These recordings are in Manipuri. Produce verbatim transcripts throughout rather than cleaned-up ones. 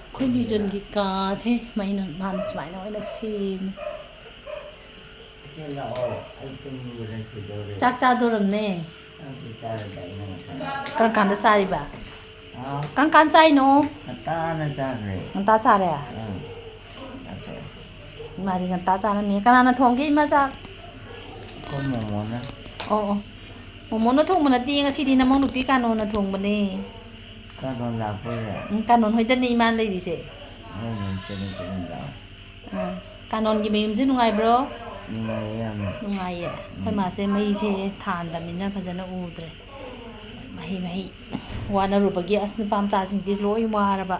ꯑꯩꯈꯣꯏ ꯕꯤꯖꯟꯒꯤ ꯀꯥꯁꯦ ꯃꯩꯅ, ꯃꯥꯅ ꯁꯨꯃꯥꯏꯅ ꯑꯣꯏꯅ ꯁꯦꯝꯃꯤ꯫ ꯁꯤ ꯂꯥꯛꯑꯣ, ꯑꯩ ꯇꯨꯝꯅꯤꯡꯕꯅ ꯁꯤꯗꯧꯔꯦ꯫ ꯆꯥꯛ ꯆꯥꯗꯣꯔꯝꯅꯦ꯫ ꯆꯥꯛꯇꯤ ꯆꯥꯔꯗꯥꯏꯅꯦ ꯉꯁꯥꯏ꯫ ꯀꯔꯝ ꯀꯥꯟꯗ ꯆꯥꯔꯤꯕ? ꯍꯥ? ꯀꯔꯝ ꯀꯥꯟꯗ ꯆꯥꯏꯅꯣ? ꯉꯟꯇꯥꯅ ꯆꯥꯈ꯭ꯔꯦ꯫ ꯉꯟꯇꯥ ꯆꯥꯔꯦ? ꯎꯝ꯫ ꯆꯥꯊꯣꯛꯑꯦ꯫ ꯏꯃꯥꯗꯤ ꯉꯟꯇꯥ ꯆꯥꯔꯝꯃꯦ꯫ ꯀꯅꯥꯅ ꯊꯣꯡꯒꯦ ꯏꯃꯥ ꯆꯥꯛ? ꯑꯩꯈꯣꯏ ꯃꯣꯃꯣꯅ꯫ ꯑꯣ, ꯑꯣ꯫ ꯃꯣꯃꯣꯅ ꯊꯣꯡꯕ ꯅꯠꯇꯦ, ꯉꯁꯤꯗꯤ ꯅꯃꯧ ꯅꯨꯄꯤ ꯀꯥꯅꯣꯅ ꯊꯣꯡꯕꯅꯦ꯫ ꯀꯥꯅꯣꯟ ꯂꯥꯛꯄꯩꯔꯥ? ꯎꯝ, ꯀꯥꯅꯣꯟ ꯍꯣꯏꯗꯅꯦ ꯏꯃꯥꯅ ꯂꯩꯔꯤꯁꯦ꯫ ꯍꯣꯏꯅꯦ, ꯆꯠꯂꯨ, ꯆꯠꯂꯨ ꯂꯥꯛꯑꯣ꯫ ꯑꯥ, ꯀꯥꯅꯣꯟꯒꯤ ꯃꯌꯨꯝꯁꯦ ꯅꯨꯡꯉꯥꯏꯕ꯭ꯔꯣ? ꯅꯨꯡꯉꯥꯏꯌꯦ ꯌꯥꯝꯅ꯫ ꯅꯨꯡꯉꯥꯏꯌꯦ꯫ ꯑꯩꯈꯣꯏ ꯎꯝ꯫ ꯃꯥꯁꯦ ꯃꯩꯁꯦ ꯊꯥꯟꯗꯕꯅꯤꯅ ꯐꯖꯅ ꯎꯗ꯭ꯔꯦ꯫ ꯃꯍꯩ ꯃꯍꯩ ꯋꯥꯅꯔꯨꯕꯒꯤ ꯑꯁ ꯅꯨꯄꯥ ꯃꯆꯥꯁꯤꯡꯗꯤ ꯂꯣꯏ ꯋꯥꯔꯕ꯫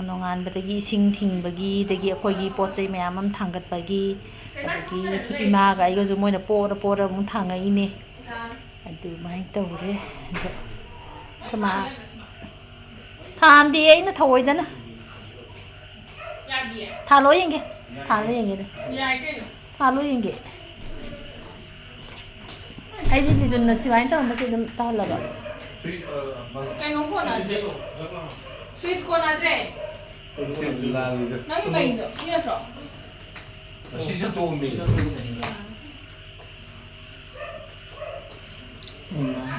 ꯅꯣꯡꯉꯥꯟꯕꯗꯒꯤ ꯏꯁꯤꯡ ꯊꯤꯡꯕꯒꯤ, ꯑꯗꯒꯤ ꯑꯩꯈꯣꯏꯒꯤ ꯄꯣꯠ ꯆꯩ ꯃꯌꯥꯝ ꯑꯃ ꯊꯥꯡꯒꯠꯄꯒꯤ, ꯑꯗꯒꯤ ꯏꯃꯥꯒ ꯑꯩꯒꯁꯨ ꯃꯣꯏꯅ ꯄꯣꯔ ꯄꯣꯔ ꯑꯃꯨꯛ ꯊꯥꯡꯉꯛꯏꯅꯦ꯫ ꯑꯗꯨꯃꯥꯏꯅ ꯇꯧꯔꯦ꯫ ꯑꯗꯣ ꯑꯩꯈꯣꯏ ꯃꯥ ꯊꯥꯟꯗꯦ ꯑꯩꯅ ꯊꯧꯑꯣꯏꯗꯅ꯫ ꯊꯥꯜꯂꯣ ꯌꯦꯡꯒꯦ꯫ ꯊꯥꯜꯂꯣ ꯌꯦꯡꯒꯦꯅꯦ꯫ ꯊꯥꯜꯂꯣ ꯌꯦꯡꯒꯦ꯫ ꯑꯩꯗꯤ ꯂꯤꯖꯨꯟꯅ ꯁꯨꯃꯥꯏꯅ ꯇꯧꯔꯝꯕꯁꯦ ꯑꯗꯨꯝ ꯇꯧꯍꯜꯂꯕ꯫ ꯀꯩꯅꯣ ꯀꯣꯟꯅꯗ꯭ꯔꯦ꯫ ꯁ꯭ꯋꯤꯆ ꯀꯣꯟꯅꯗ꯭ꯔꯦ꯫ ꯂꯥꯜꯂꯤꯗ꯫ ꯅꯪꯒꯤ ꯃꯩꯗꯣ ꯁꯤ ꯅꯠꯇ꯭ꯔꯣ? ꯑꯁꯤ ꯁꯠꯇꯣꯛꯑꯝꯃꯤ꯫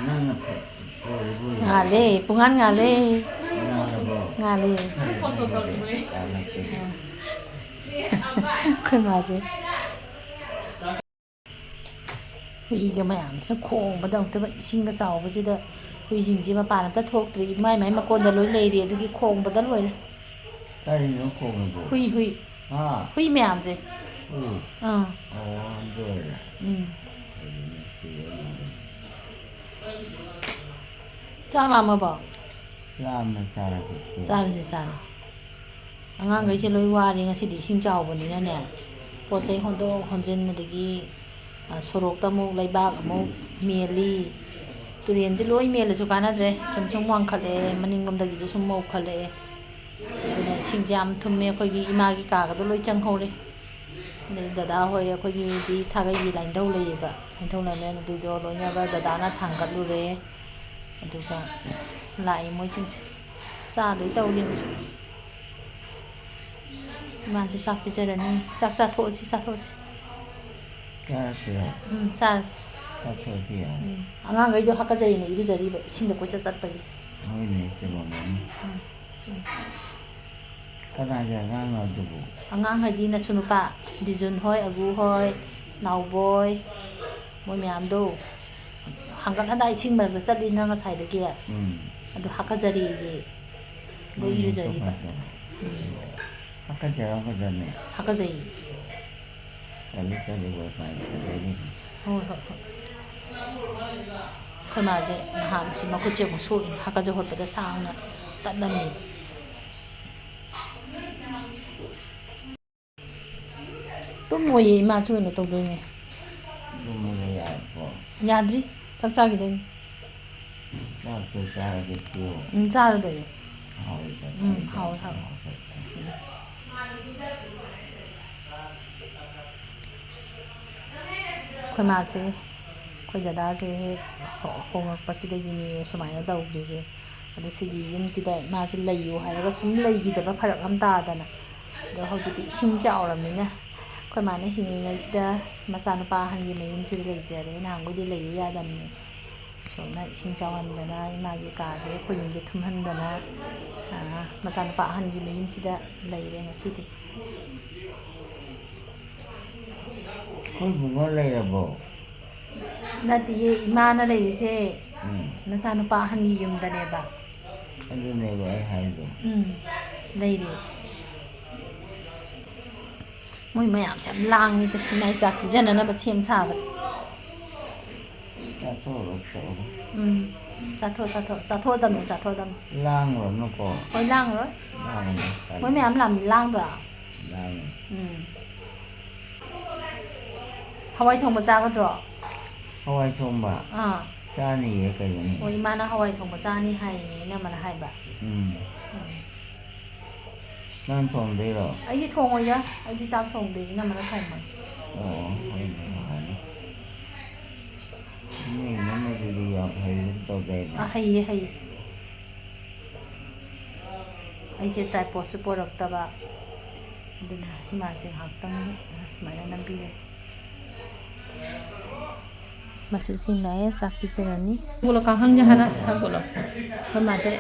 ꯅꯪꯅ ꯐꯠ-, ꯂꯣꯏꯔꯕꯣ? ꯉꯥꯜꯂꯦ, ꯄꯨꯡꯉꯥꯟ ꯉꯥꯜꯂꯦ꯫ ꯉꯥꯜꯂꯕꯣ? ꯉꯥꯜꯂꯦ꯫ ꯐꯔꯦ, ꯐꯔꯦ, ꯐꯔꯦ꯫ ꯀꯥꯟꯅꯗꯦ꯫ ꯑꯩꯈꯣꯏ ꯃꯥꯁꯦ꯫ ꯍꯨꯏꯒ ꯃꯌꯥꯝꯁꯤꯅ ꯈꯣꯡꯕꯗ ꯑꯃꯨꯛꯇꯕ, ꯏꯁꯤꯡꯒ ꯆꯥꯎꯕꯁꯤꯗ ꯍꯨꯏꯁꯤꯡꯁꯦ ꯃꯄꯥꯟ ꯑꯝꯇ ꯊꯣꯛꯇ꯭ꯔꯤ, ꯃꯥꯏ ꯃꯥꯏ ꯃꯀꯣꯟꯗ ꯂꯣꯏ ꯂꯩꯔꯤ, ꯑꯗꯨꯒꯤ ꯈꯣꯡꯕꯗ ꯂꯣꯏꯔꯦ꯫ ꯀꯔꯤꯅꯣ ꯈꯣꯡꯉꯤꯕꯣ? ꯍꯨꯏ, ꯍꯨꯏ꯫ ꯍꯥ? ꯍꯨꯏ ꯃꯌꯥꯝꯁꯦ꯫ ꯍꯨꯏ? ꯑꯥ꯫ ꯑꯣ, ꯑꯗꯨ ꯑꯣꯏꯔꯦ꯫ ꯎꯝ꯫ ꯑꯗꯨꯅ ꯁꯤ ꯑꯣꯏꯔꯝꯒꯅꯤ꯫ ꯆꯥꯛ ꯂꯥꯝꯃꯕꯣ? ꯂꯥꯝꯃꯦ, ꯆꯥꯔꯒꯦ꯫ ꯆꯥꯔꯁꯦ, ꯆꯥꯔꯁꯦ꯫ ꯑꯉꯥꯡꯈꯩꯁꯦ ꯂꯣꯏ ꯋꯥꯔꯦ ꯉꯁꯤꯗꯤ, ꯏꯁꯤꯡ ꯆꯥꯎꯕꯅꯤꯅꯅꯦ꯫ ꯄꯣꯠ ꯆꯩ ꯍꯣꯟꯗꯣꯛ ꯍꯣꯟꯖꯤꯟ, ꯑꯗꯒꯤ, ꯑ, ꯁꯣꯔꯣꯛꯇ ꯑꯃꯨꯛ ꯂꯩꯕꯥꯛ ꯑꯃꯨꯛ ꯃꯦꯜꯂꯤ꯫ ꯇꯨꯔꯦꯟꯁꯦ ꯂꯣꯏ ꯃꯦꯜꯂꯁꯨ ꯀꯥꯟꯅꯗ꯭ꯔꯦ, ꯁꯨꯝ ꯁꯨꯝ ꯋꯥꯡꯈꯠꯂꯛꯑꯦ, ꯃꯅꯤꯡꯂꯣꯝꯗꯒꯤꯁꯨ ꯁꯨꯝ ꯃꯧꯈꯠꯂꯛꯑꯦ꯫ ꯑꯗꯨꯅ ꯏꯁꯤꯡꯁꯦ ꯌꯥꯝ ꯊꯨꯝꯃꯦ꯫ ꯑꯩꯈꯣꯏꯒꯤ ꯏꯃꯥꯒꯤ ꯀꯥꯒꯗꯣ ꯂꯣꯏ ꯆꯪꯍꯧꯔꯦ꯫ ꯑꯗꯩ ꯗꯗꯥ ꯍꯣꯏ, ꯑꯩꯈꯣꯏꯒꯤꯗꯤ ꯁꯥꯒꯩꯒꯤ ꯂꯥꯏꯅꯤꯡꯊꯧ ꯂꯩꯌꯦꯕ, ꯂꯥꯏꯅꯤꯡꯊꯧ ꯂꯥꯏꯃꯔꯦꯟ, ꯑꯗꯨꯗꯣ ꯂꯣꯏꯅ ꯗꯗꯥꯅ ꯊꯥꯡꯒꯠꯂꯨꯔꯦ꯫ ꯑꯗꯨꯒ ꯂꯥꯛꯑꯦ ꯃꯣꯏꯁꯤꯡꯁꯦ꯫ ꯆꯥꯗꯣꯏ ꯇꯧꯔꯤ ꯍꯧꯖꯤꯛ꯫ ꯏꯃꯥꯁꯨ ꯆꯥꯛ ꯄꯤꯖꯔꯅꯤ꯫ ꯆꯥꯛ ꯆꯥꯊꯣꯛꯑꯁꯤ, ꯆꯥꯊꯣꯛꯑꯁꯤ꯫ ꯆꯥꯔꯁꯤꯔꯣ? ꯎꯝ, ꯆꯥꯔꯁꯤ꯫ ꯆꯥꯊꯣꯛꯑꯁꯤ ꯌꯥꯔꯦ꯫ ꯎꯝ, ꯑꯉꯥꯡꯈꯩꯗꯣ ꯍꯥꯀꯠꯆꯩꯅ ꯏꯔꯨꯖꯔꯤꯕ, ꯏꯁꯤꯡꯗ ꯀꯣꯏꯆꯠ ꯆꯠꯄꯒꯤ꯫ ꯍꯣꯏꯅꯦ, ꯆꯨꯝꯃꯝꯃꯅꯤ꯫ ꯎꯝ, ꯆꯨꯝꯃꯤ꯫ ꯀꯅꯥꯒꯤ ꯑꯉꯥꯡꯅꯣ ꯑꯗꯨꯕꯨ? ꯑꯉꯥꯡ ꯍꯥꯏꯗꯤ ꯅꯁꯨ ꯅꯨꯄꯥ, ꯗꯤꯖꯨꯟ ꯍꯣꯏ, ꯑꯒꯨ ꯍꯣꯏ, ꯅꯥꯎꯕꯣꯏ, ꯃꯣꯏ ꯃꯌꯥꯝꯗꯣ꯫ ꯍꯪꯒꯠ ꯍꯟꯗ ꯏꯁꯤꯡ ꯃꯔꯛꯇ ꯆꯠꯂꯤꯅ ꯉꯁꯥꯏꯗꯒꯤ꯫ ꯎꯝ꯫ ꯑꯗꯨ ꯍꯥꯀꯠꯆꯔꯤꯌꯦ꯫ ꯂꯣꯏ ꯎꯝ, ꯏꯔꯨꯖꯔꯤꯕ꯫ ꯇꯣꯛꯈ꯭ꯔꯣ, ꯇꯣꯛꯈ꯭ꯔꯣ꯫ ꯎꯝ꯫ ꯍꯥꯀꯠꯆꯔꯝꯒꯗꯕꯅꯦ꯫ ꯍꯥꯀꯠꯆꯩ꯫ ꯇꯜꯂꯤ, ꯇꯜꯂꯤ, ꯋꯥꯏ ꯐꯥꯏ ꯐꯖꯔꯤꯅꯤ꯫ ꯍꯣꯏ, ꯍꯣꯏ, ꯍꯣꯏ꯫ ꯑꯩꯈꯣꯏ ꯃꯥꯁꯦ ꯅꯍꯥꯟꯁꯤ ꯃꯈꯨꯠꯁꯦ ꯑꯃꯨꯛ ꯁꯣꯛꯏꯅꯦ, ꯍꯥꯀꯠꯆ ꯍꯣꯠꯄꯗ ꯁꯥꯡꯅ ꯇꯠꯂꯝꯃꯤ꯫ ꯇꯨꯝꯃꯣꯏꯌꯦ, ꯏꯃꯥꯁꯨ ꯀꯩꯅꯣ ꯇꯧꯗꯣꯏꯅꯦ꯫ ꯇꯨꯝꯃꯒ ꯌꯥꯔꯕꯣ? ꯌꯥꯗ꯭ꯔꯤ, ꯆꯥꯛ ꯆꯥꯈꯤꯗꯣꯏꯅꯦ꯫ ꯆꯥꯛꯇꯣ ꯆꯥꯔꯒꯦ ꯄꯤꯌꯣ꯫ ꯎꯝ, ꯆꯥꯔꯗꯣꯏꯅꯦ꯫ ꯍꯥꯎꯔꯤꯗ ꯎꯝ, ꯆꯥꯛ ꯍꯥꯎꯋꯦ, ꯍꯥꯎꯋꯦ꯫ ꯍꯥꯎꯕ ꯈꯛꯇ꯫ ꯎꯝ꯫ ꯑꯩꯈꯣꯏ ꯃꯥꯁꯦ, ꯑꯩꯈꯣꯏ ꯗꯗꯥꯁꯦ ꯍꯦꯛ ꯍꯣ-, ꯍꯣꯡꯉꯛꯄꯁꯤꯗꯒꯤꯅꯦ ꯁꯨꯃꯥꯏꯅ ꯇꯧꯈ꯭ꯔꯤꯁꯦ꯫ ꯑꯗꯣ ꯁꯤꯒꯤ ꯌꯨꯝꯁꯤꯗ ꯃꯥꯁꯦ ꯂꯩꯌꯨ ꯍꯥꯏꯔꯒ ꯁꯨꯝ ꯂꯩꯈꯤꯗꯕ ꯐꯔꯛ ꯑꯃ ꯇꯥꯗꯅ꯫ ꯑꯗꯣ ꯍꯧꯖꯤꯛꯇꯤ ꯏꯁꯤꯡ ꯆꯥꯎꯔꯕꯅꯤꯅ ꯑꯩꯈꯣꯏ ꯃꯥꯅ ꯍꯤꯡꯉꯤꯉꯩꯁꯤꯗ ꯃꯆꯥꯅꯨꯄꯥ ꯑꯍꯟꯒꯤ ꯃꯌꯨꯝꯁꯤꯗ ꯂꯩꯖꯔꯦ꯫ ꯅꯍꯥꯟꯈꯣꯏꯗꯤ ꯂꯩꯌꯨ ꯌꯥꯗꯕꯅꯤ꯫ ꯏꯁꯣꯔꯅ ꯏꯁꯤꯡ ꯆꯥꯎꯍꯟꯗꯅ ꯏꯃꯥꯒꯤ ꯀꯥꯁꯦ, ꯑꯩꯈꯣꯏ ꯌꯨꯝꯁꯦ ꯊꯨꯝꯍꯟꯗꯅ, ꯑ, ꯃꯆꯥꯅꯨꯄꯥ ꯑꯍꯟꯒꯤ ꯃꯌꯨꯝꯁꯤꯗ ꯂꯩꯔꯦ ꯉꯁꯤꯗꯤ꯫ ꯑꯩꯈꯣꯏ ꯕꯨꯡꯉꯣ ꯂꯩꯔꯕꯣ? ꯅꯠꯇꯤꯌꯦ, ꯏꯃꯥꯅ ꯂꯩꯔꯤꯁꯦ ꯎꯝ꯫ ꯅꯆꯥꯅꯨꯄꯥ ꯑꯍꯟꯒꯤ ꯌꯨꯝꯗꯅꯦꯕ꯫ ꯑꯗꯨꯅꯦꯕ ꯑꯩ ꯍꯥꯏꯗꯣ꯫ ꯎꯝ, ꯂꯩꯔꯦ꯫ ꯃꯣꯏ ꯃꯌꯥꯝꯁꯦ ꯌꯥꯝ ꯂꯥꯡꯉꯤꯗ, ꯏꯃꯥꯏ ꯆꯥꯛ ꯄꯤꯖꯅꯅꯕ ꯁꯦꯝ ꯁꯥꯕꯗ꯫ ꯆꯥꯊꯣꯛꯑꯔꯣꯏ, ꯇꯣꯛꯑꯔꯣꯏ꯫ ꯎꯝ, ꯆꯥꯊꯣꯛ, ꯆꯥꯊꯣꯛ, ꯆꯥꯊꯣꯛꯑꯗꯝꯅꯦ, ꯆꯥꯊꯣꯛꯑꯗꯝꯅꯦ꯫ ꯂꯥꯡꯉꯨꯔꯅꯨꯀꯣ꯫ ꯍꯣꯏ, ꯂꯥꯡꯉꯔꯣꯏ꯫ ꯂꯥꯡꯉꯨꯅꯨ, ꯇꯜꯂꯤ꯫ ꯃꯣꯏ ꯃꯌꯥꯝ ꯂꯥꯡ-, ꯂꯥꯡꯗ꯭ꯔꯣ? ꯂꯥꯡꯉꯤ꯫ ꯎꯝ꯫ ꯍꯋꯥꯏ ꯊꯣꯡꯕ ꯆꯥꯒꯗ꯭ꯔꯣ? ꯍꯋꯥꯏ ꯊꯣꯡꯕ? ꯑꯥ꯫ ꯆꯥꯅꯤꯌꯦ, ꯀꯩꯅꯣꯅꯦ꯫ ꯑꯣ, ꯏꯃꯥꯅ ꯍꯋꯥꯏ ꯊꯣꯡꯕ ꯆꯥꯅꯤ ꯍꯥꯏꯌꯦ, ꯏꯅꯝꯃꯅ ꯍꯥꯏꯕ꯫ ꯎꯝ꯫ ꯎꯝ꯫ ꯅꯪ ꯊꯣꯡꯗꯣꯏꯔꯣ? ꯑꯩꯗꯤ ꯊꯣꯡꯉꯣꯏꯗ, ꯑꯩꯗꯤ ꯆꯥꯛ ꯊꯣꯡꯗꯦ, ꯏꯅꯝꯃꯅ ꯊꯣꯡꯕꯅꯤ꯫ ꯑꯣ, ꯍꯣꯏꯅꯦ, ꯍꯣꯏꯅꯦ꯫ ꯅꯣꯏ ꯏꯅꯝꯃꯗꯨꯗꯤ ꯌꯥꯝ ꯍꯩꯕꯒꯨꯝ ꯇꯧꯗꯥꯏꯅꯦ? ꯑꯥ, ꯍꯩꯌꯦ, ꯍꯩꯌꯦ꯫ ꯑꯩꯁꯦ tripodꯁꯨ ꯄꯣꯔꯛꯇꯕ, ꯑꯗꯨꯅ ꯏꯃꯥꯁꯦ ꯉꯥꯏꯍꯥꯛꯇꯪ ꯁꯨꯃꯥꯏꯅ ꯅꯝꯕꯤꯔꯦ꯫ ꯃꯁꯨꯁꯤꯡ ꯂꯥꯛꯑꯦ, ꯆꯥꯛ ꯄꯤꯖꯔꯅꯤ꯫ ꯍꯧꯒꯠꯂꯣ, ꯀꯥꯡꯈꯪꯁꯦ ꯍꯥꯟꯅ ꯍꯥꯞꯀꯠꯂꯣ꯫ ꯑꯩꯈꯣꯏ ꯃꯥꯁꯦ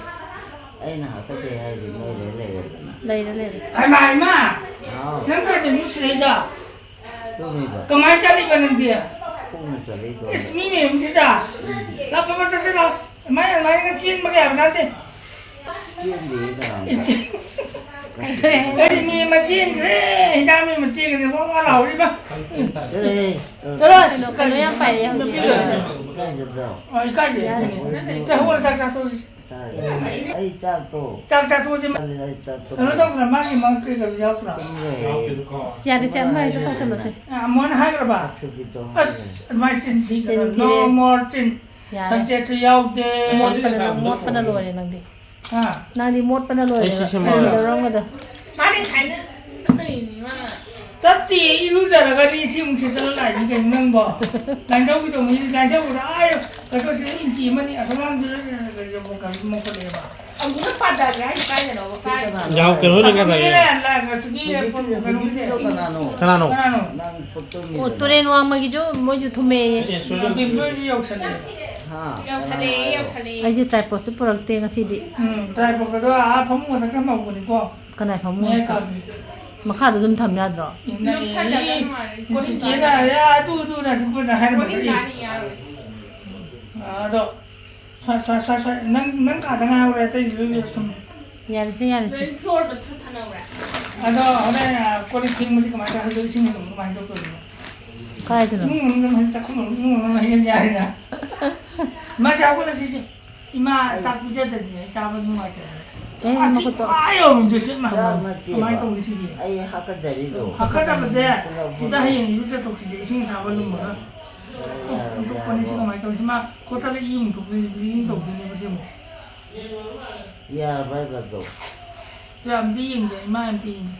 ꯑꯩꯅ ꯍꯥꯀꯠꯆꯩ ꯍꯥꯏꯗꯤ ꯅꯣꯏ ꯂꯣꯏ ꯂꯩꯔꯦꯗꯅ꯫ ꯂꯩꯔꯦ, ꯂꯩꯔꯦ꯫ ꯍꯩꯃꯥ, ꯍꯩꯃꯥ! ꯍꯥꯎ꯫ ꯅꯪ ꯀꯩꯗꯧꯔꯤꯅꯣ ꯁꯤꯗꯩꯗ? ꯇꯨꯝꯃꯤꯕ꯫ ꯀꯃꯥꯏꯅ ꯆꯠꯂꯤꯕ ꯅꯪꯗꯤ? ꯈꯣꯡꯅ ꯆꯠꯂꯤꯗꯣ꯫ ꯏꯁ, ꯃꯤ ꯃꯌꯨꯝꯁꯤꯗ꯫ ꯎꯝ꯫ ꯂꯥꯛꯄ ꯆꯠꯁꯤꯔꯣ? ꯑꯗꯨꯃꯥꯏꯅ, ꯑꯗꯨꯃꯥꯏꯅ ꯆꯦꯟꯕꯒ ꯌꯥꯕ ꯅꯠꯇꯦ꯫ ꯆꯦꯟꯗꯦ ꯀꯅꯥꯝꯇ꯫ ꯑꯩꯗꯤ ꯃꯤ ꯑꯃ ꯆꯦꯟꯈ꯭ꯔꯦ, ꯍꯤꯗꯥꯛ ꯃꯤ ꯑꯃ ꯆꯦꯟꯈ꯭ꯔꯦ, ꯋꯥ ꯋꯥ ꯂꯥꯎꯔꯤꯕ꯫ ꯆꯠꯂꯣꯍꯦ꯫ ꯆꯠꯂꯣ꯫ ꯀꯩꯅꯣ, ꯀꯩꯅꯣ ꯌꯥꯝ ꯄꯥꯏꯔꯦ ꯍꯧꯖꯤꯛ꯫ ꯅꯨꯄꯤꯗꯣ꯫ ꯏꯀꯥꯏꯖꯗ꯭ꯔꯣ? ꯑ, ꯏꯀꯥꯏꯖꯩ꯫ ꯌꯥꯔꯦ꯫ ꯆꯠꯂꯣ, ꯆꯥꯛ ꯆꯥꯊꯣꯛꯑꯁꯤ꯫ ꯏꯀꯥꯏꯖꯩ꯫ ꯑꯩ ꯆꯥꯛꯇꯣ ꯆꯥꯛ ꯆꯥꯊꯣꯛꯑꯁꯤ꯫ ꯆꯠꯂꯦ, ꯑꯩ ꯆꯥꯛꯇꯣ ꯀꯩꯅꯣ ꯇꯧꯕ꯭ꯔꯥ? ꯃꯥꯒꯤ ꯃꯥ ꯀꯩ ꯀꯩꯅꯣ ꯌꯥꯎꯕ꯭ꯔꯥ? ꯇꯨꯝꯈ꯭ꯔꯦ꯫ ꯑꯁ, ꯌꯥꯔꯦꯁꯦ, ꯑꯃ ꯍꯦꯛꯇ ꯇꯧꯁꯜꯂꯁꯦ꯫ ꯑ, ꯑꯃꯨꯛ ꯍꯟꯅ ꯍꯥꯏꯈ꯭ꯔꯕ? ꯑꯁ, ꯑꯗꯨꯃꯥꯏꯅ ꯆꯤꯟ ꯊꯤꯒꯅꯨ꯫ ꯆꯤꯟ ꯊꯤꯔꯦ꯫ No more ꯆꯤꯟ꯫ ꯌꯥꯔꯦ꯫ ꯁꯝꯆꯦꯠꯁꯨ ꯌꯥꯎꯗꯦ꯫ ꯃꯣꯠꯄꯅ, ꯃꯣꯠꯄꯅ ꯂꯣꯏꯔꯦ ꯅꯪꯗꯤ꯫ ꯍꯥ? ꯅꯪꯗꯤ ꯃꯣꯠꯄꯅ ꯂꯣꯏꯔꯦ꯫ ꯑꯩ ꯁꯤ ꯁꯦꯝꯃꯛꯑꯒꯦ꯫ ꯀꯩꯗꯧꯔꯝꯒꯗ? ꯃꯥꯗꯤ ꯁꯥꯏꯅ ꯆꯠꯀꯅꯤꯅꯤ ꯃꯥꯅ꯫ ꯆꯠꯇꯦ, ꯏꯔꯨꯖꯔꯒꯗꯤ ꯁꯤ ꯑꯃꯨꯛ ꯁꯦꯠꯆꯜꯂ ꯂꯥꯛꯏꯅꯤ ꯀꯩꯅꯣ ꯅꯪꯕꯣ? ꯂꯥꯏꯟꯊꯧꯒꯤꯗꯣ ꯑꯃꯨꯛ ꯂꯥꯏꯟꯊꯧꯒꯤꯗꯣ ꯑꯥ ꯀꯩꯅꯣꯁꯤꯗ ꯏꯟꯆꯤ ꯑꯃꯅꯤ ꯑꯁꯣꯝ ꯂꯥꯡꯗꯨꯗ ꯃꯣꯠꯈꯠꯂꯛꯑꯦꯕ꯫ ꯑꯃꯨꯛꯅ ꯄꯥꯟꯊꯈ꯭ꯔꯦ ꯍꯥꯏꯁꯦ ꯀꯥꯏꯗꯅꯣꯕ? ꯀꯥꯏꯗꯅꯣ? ꯌꯥꯎ, ꯀꯩꯅꯣ ꯂꯩ ꯑꯁꯣꯝꯒꯤ ꯀꯥꯏꯗꯅꯣ? ꯂꯥꯏꯟ, ꯂꯥꯏꯟ, ꯑꯁꯣꯝꯒꯤ ꯍꯧꯖꯤꯛꯀꯤ, ꯀꯩꯅꯣꯁꯦ꯫ ꯍꯧꯖꯤꯛꯀꯤꯗꯣ ꯀꯅꯥꯅꯣ? ꯀꯅꯥꯅꯣ? ꯀꯅꯥꯅꯣ? ꯅꯪ ꯐꯣꯇꯣ ꯑꯣ, ꯃꯤꯗꯅ꯫ ꯇꯨꯔꯦꯟ ꯋꯥꯡꯃꯒꯤꯁꯨ ꯃꯣꯏꯁꯨ ꯊꯨꯝꯃꯦꯌꯦ꯫ ꯑꯦ, ꯁꯣꯏꯗꯅ꯫ ꯕꯤꯝꯕꯣꯏꯁꯨ ꯌꯧꯁꯜꯂꯛꯑꯦ꯫ ꯍꯥ? ꯌꯧꯁꯜꯂꯛꯑꯦ, ꯀꯅꯥꯅꯣ? ꯌꯧꯁꯜꯂꯛꯑꯦ꯫ ꯑꯩꯁꯦ tripodꯁꯨ ꯄꯨꯔꯛꯇꯦ ꯉꯁꯤꯗꯤ꯫ ꯎꯝ, tripodꯀꯗꯣ ꯑꯥ ꯐꯃꯨꯡ ꯃꯊꯛꯇ ꯊꯝꯍꯧꯕꯅꯤꯀꯣ꯫ ꯀꯅꯥꯏ ꯐꯃꯨꯡ ꯃꯌꯥꯏ ꯃꯊꯛꯇ? ꯀꯥꯒꯤ꯫ ꯃꯈꯥꯗ ꯑꯗꯨꯝ ꯊꯝ ꯌꯥꯗ꯭ꯔꯣ? ꯏꯟꯅ ꯂꯨꯞꯁꯜꯂꯒ ꯑꯦ, ꯅꯨꯡꯉꯥꯏꯔꯣꯏ꯫ ꯆꯤꯆꯦꯅ ꯀꯣꯂꯤꯡ ꯑꯗꯨ, ꯑꯗꯨꯅ ꯑꯗꯨꯝ ꯄꯩꯁꯥ ꯍꯥꯏꯔꯝꯕꯗꯣ꯫ ꯀꯣꯂꯤꯡ ꯑꯦ꯫ ꯀꯥꯅꯤ ꯌꯥꯔꯣꯏ꯫ ꯑꯗꯣ ꯁ꯭ꯋꯥꯏ, ꯁ꯭ꯋꯥꯏ, ꯁ꯭ꯋꯥꯏ, ꯁ꯭ꯋꯥꯏ, ꯅꯪ, ꯅꯪ ꯀꯥꯗ ꯉꯥꯏꯍꯧꯔꯦ, ꯑꯇꯩꯗꯤ ꯂꯣꯏ ꯂꯣꯏꯔꯦ ꯊꯝꯃꯦ꯫ ꯌꯥꯔꯦꯁꯦ, ꯌꯥꯔꯦꯁꯦ꯫ ꯂꯣꯏ floorꯗ ꯊ-, ꯊꯝꯍꯧꯔꯦ꯫ ꯑꯗꯣ ꯍꯣꯔꯦꯟ, ꯑ, ꯀꯣꯜ ꯂꯤꯛ ꯐꯦꯡꯕꯗꯤ ꯀꯃꯥꯏꯅ ꯇꯧ-, ꯍꯥꯏꯗꯣ ꯏꯁꯤꯡ ꯑꯗꯨꯝ ꯀꯃꯥꯏꯅ ꯇꯧꯗꯣꯏꯅꯣ? ꯀꯥꯏꯗꯅꯣ? ꯏꯃꯨꯡ ꯃꯅꯨꯡꯗ ꯃꯍꯤ ꯆꯥꯛꯈꯨꯝ ꯃꯅꯨꯡ, ꯏꯃꯨꯡ ꯃꯅꯨꯡ ꯃꯍꯤ ꯌꯥꯔꯦꯗ꯫ ꯃꯥꯁꯦ ꯍꯧꯒꯠꯂꯁꯤ ꯁꯤ꯫ ꯏꯃꯥ ꯑꯩ ꯆꯥꯛ ꯄꯤꯖꯗ꯭ꯔꯗꯤ ꯑꯩ ꯆꯥꯕ ꯅꯨꯡꯉꯥꯏꯇꯦ꯫ ꯑꯦ, ꯑꯁ, ꯃꯈꯨꯠꯇꯣ꯫ ꯑꯥ ꯌꯧꯔꯝꯗ꯭ꯔꯦ ꯁꯤ, ꯏꯃꯥ꯫ ꯆꯥꯛ ꯅꯠꯇꯦꯕ꯫ ꯀꯃꯥꯏꯅ ꯇꯧꯅꯤ ꯁꯤꯗꯤ? ꯑꯩ ꯍꯥꯀꯠꯆꯔꯤꯗꯣ꯫ ꯍꯥꯀꯠꯆꯕꯁꯦ ꯄꯨꯂꯞ ꯁꯤꯗ ꯄꯨꯂꯞ꯫ ꯍꯌꯦꯡ ꯏꯔꯨꯖꯊꯣꯛꯈꯤꯁꯦ, ꯏꯁꯤꯡ ꯑꯁꯥꯕ ꯂꯨꯝꯃꯒ꯫ ꯌꯥꯔꯦ, ꯌꯥꯔꯦ, ꯑꯣꯟꯊꯣꯛꯄꯅꯤ ꯁꯤ ꯌꯥꯔꯦ꯫ ꯀꯃꯥꯏꯅ ꯇꯧꯅꯤ? ꯁꯤ ꯃꯥ ꯈꯣꯠꯇꯅ ꯏ ꯑꯃꯨꯛ ꯊꯣꯛꯇꯣꯏꯅꯦ, bleeding ꯇꯧꯗꯣꯏꯅꯦꯕ ꯁꯤ ꯑꯃꯨꯛ꯫ ꯌꯥꯔꯕ ꯍꯥꯏꯕꯗꯣ? ꯁꯤ ꯑꯝꯇ ꯌꯦꯡꯒꯦ, ꯏꯃꯥ ꯑꯝꯇ ꯌꯦꯡꯒꯦ꯫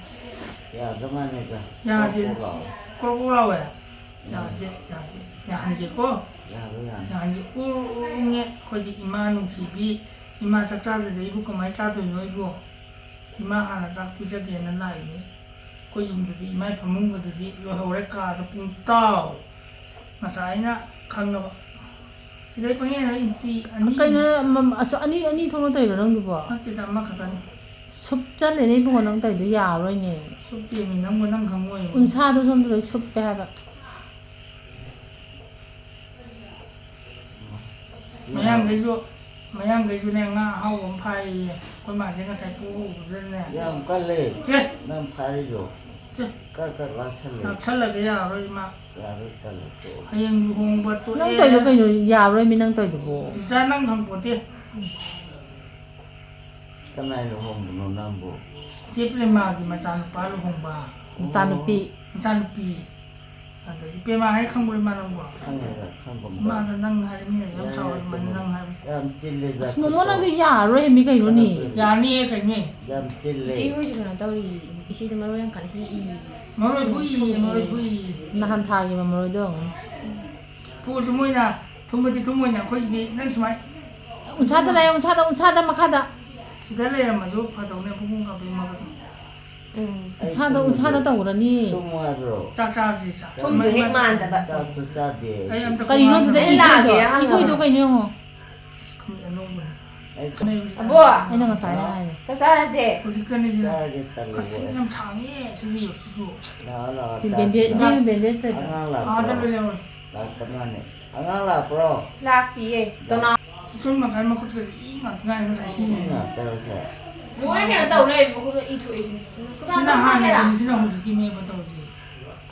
ꯌꯥꯗ ꯃꯥꯜꯂꯦꯗ꯫ ꯌꯥꯗꯦ꯫ ꯀ꯭ꯔꯣꯛ ꯀ꯭ꯔꯣꯛ ꯂꯥꯎꯋꯦ꯫ ꯀ꯭ꯔꯣꯛ ꯀ꯭ꯔꯣꯛ ꯂꯥꯎꯋꯦ? ꯎꯝ꯫ ꯌꯥꯗꯦ, ꯌꯥꯗꯦ꯫ ꯌꯥꯍꯟꯒꯦꯀꯣ꯫ ꯌꯥꯔꯣꯏ, ꯌꯥꯔꯣꯏ꯫ ꯌꯥꯍꯟꯒꯦ꯫ ꯎ, ꯎ, ꯎ, ꯎꯪꯉꯦ꯫ ꯑꯩꯈꯣꯏꯗꯤ ꯏꯃꯥ ꯅꯨꯡꯁꯤꯕꯤ, ꯏꯃꯥ ꯆꯥꯛ ꯆꯥꯗ꯭ꯔꯗꯤ ꯑꯩꯕꯨ ꯀꯃꯥꯏꯅ ꯆꯥꯗꯣꯏꯅꯣ ꯑꯩꯕꯨ? ꯏꯃꯥ ꯍꯥꯟꯅ ꯆꯥꯛ ꯄꯤꯖꯒꯦꯅ ꯂꯥꯛꯏꯅꯦ꯫ ꯑꯩꯈꯣꯏ ꯌꯨꯝꯗꯨꯗꯤ ꯏꯃꯥꯏ ꯐꯃꯨꯡꯒꯗꯨꯗꯤ ꯂꯣꯏꯍꯧꯔꯦ, ꯀꯥꯗ ꯄꯨꯡꯇꯥꯎ꯫ ꯉꯁꯥꯏ ꯑꯩꯅ ꯈꯪꯉꯕ꯫ ꯁꯤꯗꯩ ꯄꯪꯍꯦꯟ ꯍꯦꯟ ꯏꯟꯆꯤ ꯑꯅꯤ꯫ ꯀꯩꯅꯣ, ꯃꯝ-, ꯑꯁ, ꯑꯅꯤ, ꯑꯅꯤ ꯊꯣꯛꯅ ꯇꯧꯔꯤꯔꯣ ꯅꯪꯗꯨꯕꯣ? ꯅꯠꯇꯦꯗ, ꯑꯃꯈꯛꯇꯅꯤ꯫ ꯁꯨꯞꯆꯜꯂꯦꯅꯦ ꯏꯕꯨꯡꯉꯣ, ꯅꯪ ꯇꯧꯔꯤꯗꯣ ꯌꯥꯔꯣꯏꯅꯦ꯫ ꯁꯨꯞꯇꯦꯃꯤ, ꯅꯪꯕꯨ ꯅꯪ ꯈꯪꯉꯣꯏꯃꯤ꯫ ꯎꯟꯁꯥꯗꯣ ꯁꯣꯝꯗ ꯂꯣꯏ ꯁꯨꯞꯄꯦ ꯍꯥꯏꯕ꯫ ꯃꯌꯥꯡꯈꯩꯁꯨ, ꯃꯌꯥꯡꯈꯩꯁꯨꯅꯦ, ꯉꯥ ꯑꯍꯥꯎꯕ ꯑꯃ ꯐꯥꯏꯌꯦ꯫ ꯑꯩꯈꯣꯏ ꯃꯥꯁꯦ ꯉꯁꯥꯏ ꯄꯨꯍꯧꯕꯗꯨꯗꯅꯦ꯫ ꯌꯥꯝ ꯀꯜꯂꯦ꯫ ꯆꯦ! ꯅꯪ ꯐꯥꯔꯤꯗꯣ꯫ ꯆꯦ! ꯀꯛ ꯀꯛ ꯂꯥꯛꯁꯜꯂꯦ꯫ ꯂꯥꯛꯁꯜꯂꯒꯦ ꯌꯥꯔꯣꯏ, ꯏꯃꯥ꯫ ꯌꯥꯔꯣꯏ, ꯇꯜꯂꯦ, ꯇꯣꯛꯑꯣ꯫ ꯍꯌꯦꯡ ꯂꯨꯍꯣꯡꯕ ꯑꯁ, ꯅꯪ ꯇꯣꯛꯑꯦ꯫ ꯇꯧꯔꯤꯗꯣ ꯀꯩꯅꯣ? ꯌꯥꯔꯣꯏꯃꯤ, ꯅꯪ ꯇꯧꯔꯤꯗꯨꯕꯣ꯫ ꯆꯤꯆꯥ, ꯅꯪ ꯈꯪꯄꯣꯠꯇꯦ꯫ ꯀꯅꯥꯏ ꯂꯨꯍꯣꯡꯕꯅꯣ ꯅꯪꯕꯨ? ꯆꯦ ꯄ꯭ꯔꯦꯃꯥꯒꯤ ꯃꯆꯥꯅꯨꯄꯥ ꯂꯨꯍꯣꯡꯕ꯫ ꯃꯆꯥꯅꯨꯄꯤ꯫ ꯃꯆꯥꯅꯨꯄꯤ꯫ ꯑꯗꯒꯤ ꯄ꯭ꯔꯦꯃꯥ ꯍꯥꯏ ꯈꯪꯕ꯭ꯔꯣ ꯏꯃꯥ ꯅꯪꯕꯣ? ꯈꯪꯉꯦꯗ, ꯈꯪꯕ ꯃꯥ꯫ ꯏꯃꯥꯗ ꯅꯪ ꯍꯥꯏꯔꯦ, ꯃꯤꯅ ꯌꯥꯝ ꯌꯥꯔꯦ, ꯁꯥꯎꯔꯦ, ꯏꯃꯥ ꯀꯩꯅꯣ, ꯅꯪ ꯍꯥꯏꯕꯁꯦ꯫ ꯌꯥꯝ ꯆꯤꯜꯂꯦꯗ ꯑꯁ, ꯃꯣꯃꯣ, ꯈꯨꯠꯇꯣ꯫ ꯅꯪꯗꯤ ꯌꯥꯔꯔꯣꯏ ꯃꯤ ꯀꯩꯅꯣꯅꯦ? ꯀꯅꯥ ꯄ꯭ꯔꯦꯃꯥ? ꯌꯥꯅꯤꯌꯦ ꯀꯩꯅꯣ꯫ ꯌꯥꯝ ꯆꯤꯜꯂꯦ꯫ ꯏꯆꯦ ꯍꯣꯏꯁꯨ ꯀꯩꯅꯣ ꯇꯧꯔꯤ, ꯏꯆꯦꯗꯣ ꯃꯔꯣꯏ ꯌꯥꯝ ꯀꯟꯅ ꯍꯦꯛꯏ꯫ ꯃꯔꯣꯏ ꯍꯨꯏꯌꯦ, ꯃꯔꯣꯏ ꯍꯨꯏ꯫ ꯅꯍꯥꯟ ꯊꯥꯈꯤꯕ ꯃꯔꯣꯏꯗꯣ ꯌꯦꯡꯉꯨꯅꯦ꯫ ꯄꯨꯔꯁꯨ ꯃꯣꯏꯅ ꯊꯨꯝꯕꯗꯤ ꯊꯨꯝꯃꯣꯏꯅ ꯑꯩꯈꯣꯏꯒꯤꯗꯤ ꯅꯪ ꯁꯨꯃꯥꯏ ꯎꯟꯁꯥꯗ ꯂꯩ, ꯎꯟꯁꯥꯗ, ꯎꯟꯁꯥꯗ ꯃꯈꯥꯗ꯫ ꯁꯤꯗ ꯂꯩꯔꯝꯃꯁꯨ ꯐꯗꯧꯅꯦ ꯄꯨꯡ ꯀꯥꯞꯄꯩ ꯃꯒꯗꯣ꯫ ꯎꯝ꯫ ꯑꯩ ꯎꯟꯁꯥꯗ, ꯇꯨꯝꯃꯒꯦ꯫ ꯎꯟꯁꯥꯗ ꯇꯧꯔꯅꯤ꯫ ꯇꯨꯝꯃꯣ ꯍꯥꯏꯕ꯭ꯔꯣ? ꯆꯥꯛ ꯆꯥꯔꯁꯤ, ꯆꯥꯛ꯫ ꯊꯨꯝꯗꯣ ꯍꯦꯛ ꯃꯥꯟꯗꯕ꯫ ꯆꯥꯛꯇꯣ ꯆꯥꯗꯦ꯫ ꯑꯩ ꯑꯝꯇ ꯀꯔꯤꯅꯣ ꯈꯣꯡ ꯑꯗꯨꯗ ꯍꯥꯝꯗꯕ꯫ ꯏꯊꯣꯏꯗꯣ? ꯂꯥꯛꯑꯒꯦ ꯍꯥꯏꯔꯒ꯫ ꯏꯊꯣꯏꯗꯣ ꯀꯩꯅꯣ ꯌꯦꯡꯉꯣ꯫ ꯑꯁ, ꯈꯪꯗꯦ, ꯑꯅꯧꯕꯅꯦ꯫ ꯑꯩ ꯑꯅꯧꯕꯅꯦ꯫ ꯑꯕꯣ! ꯑꯩꯅ ꯉꯁꯥꯏꯅ ꯍꯥꯏꯔꯦ꯫ ꯆꯥꯛ ꯆꯥꯔꯁꯦ꯫ ꯍꯧꯖꯤꯛꯇꯅꯤ ꯁꯤꯅ꯫ ꯆꯥꯔꯒꯦ ꯇꯜꯂꯦꯕꯣ ꯑꯁ, ꯑꯩ꯫ ꯌꯥꯝ ꯁꯥꯡꯉꯦ ꯁꯤꯗꯤ, ꯁꯤꯁꯨ꯫ ꯂꯥꯛꯑꯣ, ꯂꯥꯛꯑꯣ, ꯁꯤ ꯆꯥꯁꯤ ꯕꯦꯟꯗꯦꯖ, ꯂꯥꯛꯑꯣ꯫ ꯁꯤ ꯕꯦꯟꯗꯦꯖ ꯂꯩꯕ꯭ꯔꯣ? ꯑꯉꯥꯡ ꯂꯥꯛꯄ꯭ꯔꯣ? ꯑꯥꯗ ꯂꯣꯏ ꯂꯩꯍꯧꯔꯦ꯫ ꯂꯥꯛꯇ ꯃꯥꯅꯦ꯫ ꯑꯉꯥꯡ ꯂꯥꯛꯄ꯭ꯔꯣ? ꯂꯥꯛꯇꯤꯌꯦ꯫ ꯇꯣꯅꯥ꯫ ꯁꯨꯝ ꯃꯈꯥꯏ ꯃꯈꯨꯠꯀꯁꯦ ꯏ ꯉꯥꯛꯇ ꯉꯥꯏꯔꯦ ꯉꯁꯥꯏ ꯁꯤ꯫ ꯏ ꯉꯥꯛꯇꯔꯣ ꯁꯦ? ꯃꯣꯏ ꯀꯩꯅꯣ ꯇꯧ ꯂꯩꯔꯦ, ꯃꯈꯨꯠꯅ ꯏ ꯊꯣꯛꯑꯦ ꯁꯤꯅꯤ꯫ ꯁꯤꯅ ꯍꯥꯟꯅꯒꯤꯅꯤ, ꯁꯤꯅ ꯍꯧꯖꯤꯛꯀꯤꯅꯦꯕ ꯇꯧꯔꯤꯁꯦ꯫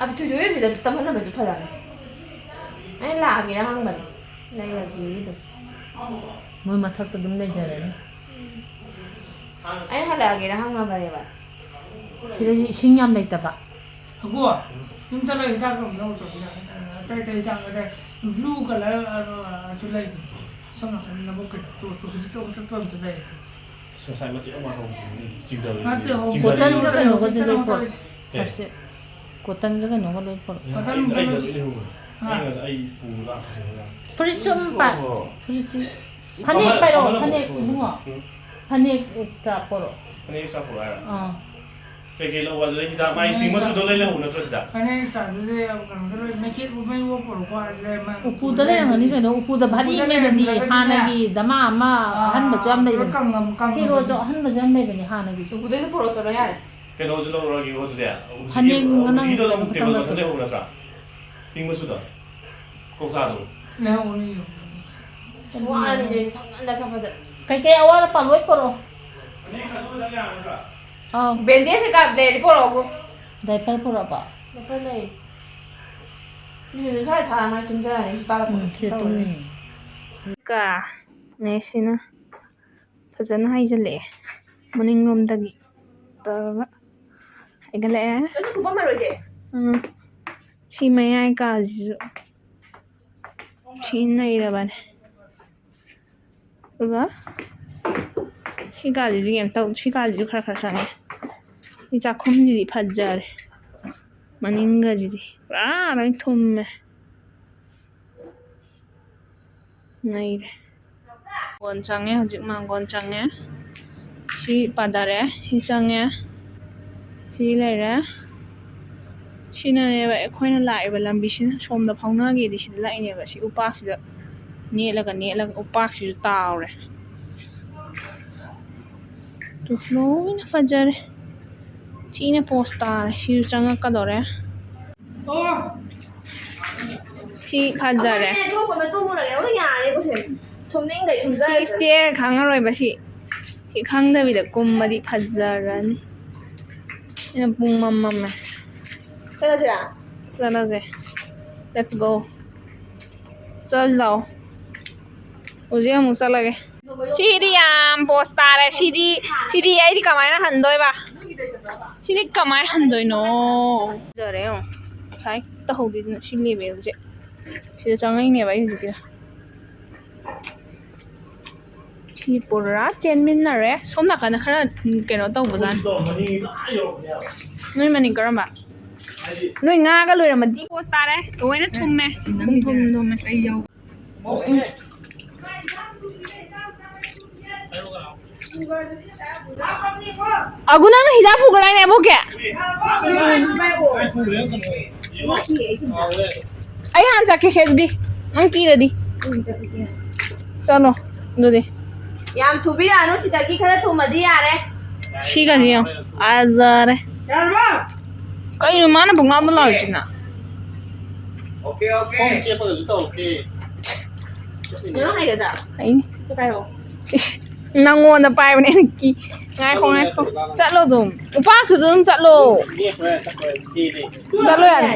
ꯑꯕꯤ ꯊꯣꯏꯊꯣꯏ ꯁꯤꯗ ꯇꯝꯍꯜꯂꯝꯕꯁꯨ ꯐꯔꯝꯅꯤ꯫ ꯑꯩꯅ ꯂꯥꯛꯑꯒꯦꯅ ꯍꯪꯕꯅꯦ꯫ ꯂꯩꯔꯒꯦ ꯑꯗꯨꯝ꯫ ꯃꯣꯏ ꯃꯊꯛꯇ ꯑꯗꯨꯝ ꯂꯩꯖꯔꯅꯤ꯫ ꯑꯩꯅ ꯍꯜꯂꯛꯑꯒꯦꯅ ꯍꯪꯉꯕꯅꯦꯕ꯫ ꯁꯤꯗꯁꯨ ꯏꯁꯤꯡ ꯌꯥꯝ ꯂꯩꯇꯕ꯫ ꯑꯒꯣ, ꯌꯨꯝ ꯆꯠꯂꯒ ꯍꯤꯗꯥꯛ ꯑꯃ ꯂꯧꯔꯨꯆꯣ, ꯍꯤꯗꯥꯛ, ꯑꯇꯩ ꯑꯇꯩ ꯍꯤꯗꯥꯛ, ꯑꯇꯩ blue colour, ꯑ, ꯑ, ꯁꯨ ꯂꯩꯕꯅꯦ꯫ ꯁꯣꯝ ꯅꯥꯀꯟ ꯅꯕꯨꯛ ꯀꯩꯗꯧ-, ꯇꯨ, ꯇꯨ, ꯍꯧꯖꯤꯛꯇ ꯆꯠꯄ ꯑꯃꯁꯨ ꯂꯩꯔꯦ꯫ ꯑꯁ, ꯉꯁꯥꯏ ꯃꯆꯦꯠ ꯑꯃ ꯍꯧꯕꯅꯤ, ꯆꯤꯡꯊꯔꯦ, ꯅꯠꯇꯦ, ꯍꯧꯕ ꯆꯤꯡꯊꯔꯦ꯫ ꯀꯣꯇꯟꯒ ꯅꯠꯇꯦ, ꯀꯩꯅꯣꯒꯗꯤ ꯍꯧꯖꯤꯛꯇ ꯂꯣꯏ ꯅꯪ ꯄꯣꯔꯛꯑꯣ꯫ ꯇꯧꯔꯤꯁꯦ꯫ ꯀꯦ? ꯐꯔꯁꯦ꯫ ꯀꯣꯇꯟꯒ ꯀꯩꯅꯣꯒ ꯂꯣꯏ ꯄꯣꯔꯛꯑꯣ꯫ ꯑꯦ, ꯑꯩ, ꯀꯣꯇꯟꯒ ꯑꯩꯗ ꯂꯣꯏ ꯂꯩꯍꯧꯕꯅꯦ꯫ ꯑꯥ꯫ ꯑꯩ ꯉꯁꯥꯏ ꯑꯩ ꯄꯨ ꯂꯥꯛꯄꯅꯦ꯫ ꯐꯨꯔꯤꯠꯁꯨ ꯑꯃ ꯄꯥꯏ-, ꯊꯣꯛꯑꯣ꯫ ꯐꯨꯔꯤꯠꯁꯨ꯫ ꯐꯅꯦꯛ ꯄꯥꯏꯔꯛꯑꯣ, ꯐꯅꯦꯛ, ꯏꯕꯨꯡꯉꯣ꯫ ꯎꯝ꯫ ꯐꯅꯦꯛ ꯑꯦꯛꯁꯇ꯭ꯔꯥ ꯄꯣꯔꯛꯑꯣ꯫ ꯐꯅꯦꯛ ꯑꯦꯛꯁꯇ꯭ꯔꯥ ꯄꯣꯔꯛꯑꯣ ꯍꯥꯏꯔꯣ? ꯑꯥ꯫ ꯀꯩꯀꯩ ꯂꯧꯕ? ꯑꯗꯨꯗ ꯍꯤꯗꯥꯛ ꯃꯥꯏ ꯐꯅꯦꯛ ꯄꯤꯡ ꯃꯆꯨꯗꯣ ꯑꯦꯛꯁꯇ꯭ꯔꯥ ꯂꯣꯏ ꯂꯩꯍꯧꯕ ꯅꯠꯇ꯭ꯔꯣ ꯁꯤꯗ? ꯐꯅꯦꯛ ꯑꯦꯛꯁꯇ꯭ꯔꯥꯗꯨꯗꯤ ꯀꯩꯅꯣꯗ ꯂꯣꯏ ꯃꯩꯈꯦꯠ ꯃꯩ ꯑꯣꯛ ꯄꯣꯔꯛꯄ ꯂꯩ, ꯃꯥꯏ ꯎꯄꯨꯗ ꯎꯄꯨꯗ ꯂꯩꯔꯝꯒꯅꯤ ꯂꯩꯔꯝꯒꯅꯤ꯫ ꯀꯩꯅꯣ, ꯎꯄꯨꯗ ꯚꯥꯔꯤ ꯎꯄꯨꯗ ꯂꯩꯔꯝꯗ꯭ꯔꯒꯗꯤꯅꯦ꯫ ꯍꯥꯟꯅꯒꯤ ꯗꯃꯥ ꯑꯃ ꯑꯥ, ꯑꯍꯟꯕꯁꯨ ꯌꯥꯝ ꯂꯣꯏ ꯂꯩꯕꯅꯤ꯫ ꯀꯪꯉꯝ-, ꯀꯪꯉꯝꯒꯅꯤ꯫ ꯁꯤꯔꯣꯁꯨ ꯑꯍꯟꯕꯁꯨ ꯌꯥꯝ ꯂꯩꯕꯅꯤ ꯍꯥꯟꯅꯒꯤꯁꯨ꯫ ꯎꯄꯨꯗꯩꯗ ꯄꯣꯔꯛꯑꯣ ꯆꯠꯂꯣ ꯌꯥꯔꯦ꯫ ꯀꯩꯅꯣꯁꯨ ꯂꯧꯔꯛꯑꯒꯦꯀꯣ ꯑꯗꯨꯗꯤ꯫ ꯍꯧꯖꯤꯛꯀꯤ ꯐꯅꯦꯛ ꯅꯪ ꯍꯧꯖꯤꯛꯀꯤꯗꯣ ꯑꯗꯨꯝ ꯈꯇꯪ ꯇꯦꯕꯜ ꯃꯊꯛꯇ ꯅꯠꯇꯦ꯫ ꯂꯩꯍꯧꯕ ꯅꯠꯇ꯭ꯔꯥ? ꯄꯤꯡ ꯃꯆꯨꯗꯣ꯫ ꯀꯧꯇꯥꯗꯣ꯫ ꯂꯩꯍꯧꯕꯅꯤ꯫ ꯋꯥꯔꯅꯤ ꯅꯣꯏ ꯊꯝꯅꯗ ꯆꯠꯄꯗ꯫ ꯀꯩꯀꯩ ꯑꯋꯥꯠ ꯑꯄꯥ ꯂꯣꯏ ꯄꯨꯔꯛꯑꯣ꯫ ꯐꯅꯦꯛ ꯈꯟꯗꯣꯛꯑ ꯌꯥꯔꯗ꯭ꯔꯥ? ꯑꯥꯎ꯫ ꯕꯦꯟꯗꯦꯖ ꯀꯩꯀꯥ ꯂꯩꯔꯗꯤ ꯄꯨꯔꯛꯑꯣꯒꯣ꯫ ꯗꯥꯏꯄꯔ ꯄꯨꯔꯛꯑꯕ? ꯗꯥꯏꯄꯔ ꯂꯩ꯫ ꯕꯤꯖꯨꯗꯤ ꯁ꯭ꯋꯥꯏ ꯊꯥꯔ ꯃꯥꯏ ꯇꯨꯝꯖꯔꯅꯤ, ꯑꯩꯁꯨ ꯇꯥꯔꯛꯄ ꯎꯝ, ꯁꯤꯗ ꯇꯧꯔꯅꯤ꯫ ꯇꯨꯝꯅꯤ꯫ ꯀꯥ ꯅꯦꯁꯤꯅ ꯐꯖꯅ ꯍꯩꯖꯤꯜꯂꯛꯑꯦ ꯃꯅꯤꯡꯂꯣꯝꯗꯒꯤ ꯇꯧꯔꯒ ꯍꯩꯒꯠꯂꯛꯑꯦ꯫ ꯑꯗꯨ ꯀꯨꯞꯄꯝꯃꯔꯣꯏꯁꯦ꯫ ꯎꯝ꯫ ꯁꯤ ꯃꯌꯥꯏ ꯀꯥꯁꯤꯁꯨ ꯁꯤ ꯅꯩꯔꯕꯅꯦ꯫ ꯑꯗꯨꯒ ꯁꯤ ꯀꯥꯁꯤꯗꯤ ꯀꯩꯝ ꯇꯧ-, ꯁꯤ ꯀꯥꯁꯤꯁꯨ ꯈꯔ ꯈꯔ ꯆꯪꯉꯦ꯫ ꯁꯤ ꯆꯥꯛꯈꯨꯝꯁꯤꯗꯤ ꯐꯖꯔꯦ꯫ ꯃꯅꯤꯡꯒꯁꯤꯗꯤ ꯄꯨꯔꯥ ꯂꯣꯏ ꯊꯨꯝꯃꯦ꯫ ꯅꯩꯔꯦ꯫ ꯃꯥꯡꯒꯣꯟ ꯆꯪꯉꯦ, ꯍꯧꯖꯤꯛ ꯃꯥꯡꯒꯣꯟ ꯆꯪꯉꯦ꯫ ꯁꯤ ꯄꯥꯊꯔꯦ, ꯁꯤ ꯆꯪꯉꯦ, ꯁꯤ ꯂꯩꯔꯦ꯫ ꯁꯤꯅꯅꯦꯕ ꯑꯩꯈꯣꯏꯅ ꯂꯥꯛꯏꯕ ꯂꯝꯕꯤꯁꯤꯅ, ꯁꯣꯝꯗ ꯐꯥꯎꯅꯒꯦꯗꯤ ꯁꯤꯗ ꯂꯥꯛꯏꯅꯦꯕ꯫ ꯁꯤ ꯎꯄꯥꯛꯁꯤꯗ ꯅꯦꯠꯂꯒ, ꯅꯦꯠꯂꯒ ꯎꯄꯥꯛꯁꯤꯁꯨ ꯇꯥꯎꯔꯦ꯫ ꯑꯗꯨ ꯂꯣꯏꯅ ꯐꯖꯔꯦ꯫ ꯊꯤꯅ ꯄꯣꯁ ꯇꯥꯔꯦ꯫ ꯁꯤꯁꯨ ꯆꯪꯉꯛꯀꯗꯧꯔꯦ꯫ ꯁꯤ ꯐꯖꯔꯦ꯫ ꯑꯩꯅ ꯊꯣꯛꯄ ꯃꯇꯨꯡ ꯎꯔꯒꯦ꯫ ꯑꯣ, ꯌꯥꯔꯦ, ꯀꯨꯁꯦ꯫ ꯊꯨꯝꯅꯤꯡꯗꯩ ꯁꯤ ꯊꯨꯝꯖꯔꯦ꯫ ꯁ꯭ꯇꯦꯌꯔ ꯈꯪꯉꯔꯣꯏꯕ ꯁꯤ꯫ ꯁꯤ ꯈꯪꯗꯕꯤꯗ ꯀꯨꯝꯕꯗꯤ ꯐꯖꯔꯅꯤ꯫ ꯑꯩꯅ ꯄꯨꯡ ꯃꯝ ꯃꯝꯃꯦ꯫ ꯆꯠꯂꯁꯤꯔꯥ? ꯆꯠꯂꯁꯦ꯫ Let's go. ꯆꯠꯂꯁꯤ ꯂꯥꯛꯑꯣ꯫ ꯍꯧꯖꯤꯛ ꯑꯃꯨꯛ ꯆꯠꯂꯒꯦ꯫ ꯁꯤꯗꯤ ꯌꯥꯝ ꯄꯣꯁ ꯇꯥꯔꯦ꯫ ꯁꯤꯗꯤ, ꯁꯤꯗꯤ ꯑꯩꯗꯤ ꯀꯃꯥꯏꯅ ꯍꯟꯗꯣꯏꯕ? ꯁꯤꯗꯤ ꯀꯃꯥꯏꯅ ꯍꯟꯗꯣꯏꯅꯣ? ꯐꯖꯔꯦ ꯌꯦꯡꯉꯣ꯫ ꯉꯁꯥꯏ ꯇꯧꯍꯧꯗꯦꯗꯅ ꯁꯤ ꯂꯦꯕꯦꯜꯁꯦ꯫ ꯁꯤꯗ ꯆꯪꯉꯛꯏꯅꯦꯕ ꯑꯩ ꯍꯧꯖꯤꯛꯀꯤꯗꯣ꯫ ꯁꯤ ꯄꯨꯔꯥ ꯆꯦꯟꯃꯤꯟꯅꯔꯦ꯫ ꯁꯣꯝ ꯅꯥꯀꯟꯗ ꯈꯔ ꯀꯩꯅꯣ ꯇꯧꯕꯖꯥꯠꯅꯤ꯫ ꯅꯣꯏ ꯃꯅꯤꯡ ꯀꯔꯝꯕ? ꯅꯣꯏ ꯉꯥꯒ ꯂꯣꯏꯔꯝꯃꯗꯤ ꯄꯣꯁ ꯇꯥꯔꯦ꯫ ꯂꯣꯏꯅ ꯊꯨꯝꯃꯦ꯫ ꯊꯨꯝ, ꯊꯨꯝ, ꯊꯨꯝꯃꯦ꯫ ꯎꯝ꯫ ꯑꯒꯨ, ꯅꯪꯅ ꯍꯤꯗꯥꯛ ꯄꯨꯈ꯭ꯔꯗꯥꯏꯅꯦ ꯑꯕꯣꯛꯀꯤ? ꯑꯩ ꯍꯥꯟꯅ ꯆꯠꯀꯦꯁꯦ ꯑꯗꯨꯗꯤ꯫ ꯅꯪ ꯀꯤꯔꯗꯤ꯫ ꯆꯠꯂꯣ ꯑꯗꯨꯗꯤ꯫ ꯌꯥꯝ ꯊꯨꯕꯤꯔꯛꯑꯅꯨ, ꯁꯤꯗꯒꯤ ꯈꯔ ꯊꯨꯝꯃꯗꯤ ꯌꯥꯔꯦ꯫ ꯁꯤꯒꯗꯤ ꯌꯦꯡꯉꯣ꯫ ꯑꯖꯔꯦ꯫ ꯀꯩꯅꯣ ꯃꯥꯅ ꯄꯨꯡꯂꯥꯎꯗ ꯂꯥꯎꯔꯤꯁꯤꯅ? ꯈꯣꯡ ꯆꯦꯞꯄꯒꯁꯨ ꯇꯧꯔꯛꯇꯦ꯫ ꯅꯪ ꯍꯩꯒꯗ꯭ꯔꯥ? ꯍꯩꯅꯤ꯫ ꯄꯥꯏꯔꯛꯑꯣ꯫ ꯏꯁ, ꯅꯪꯉꯣꯟꯗ ꯄꯥꯏꯕꯅꯦ ꯑꯩꯅ ꯀꯤ-, ꯉꯥꯏꯈꯣ, ꯉꯥꯏꯈꯣ꯫ ꯆꯠꯂꯣ ꯑꯗꯨꯝ꯫ ꯎꯄꯥꯛꯇꯨꯗ ꯑꯗꯨꯝ ꯆꯠꯂꯣ꯫ ꯆꯠꯂꯣ ꯌꯥꯔꯦ꯫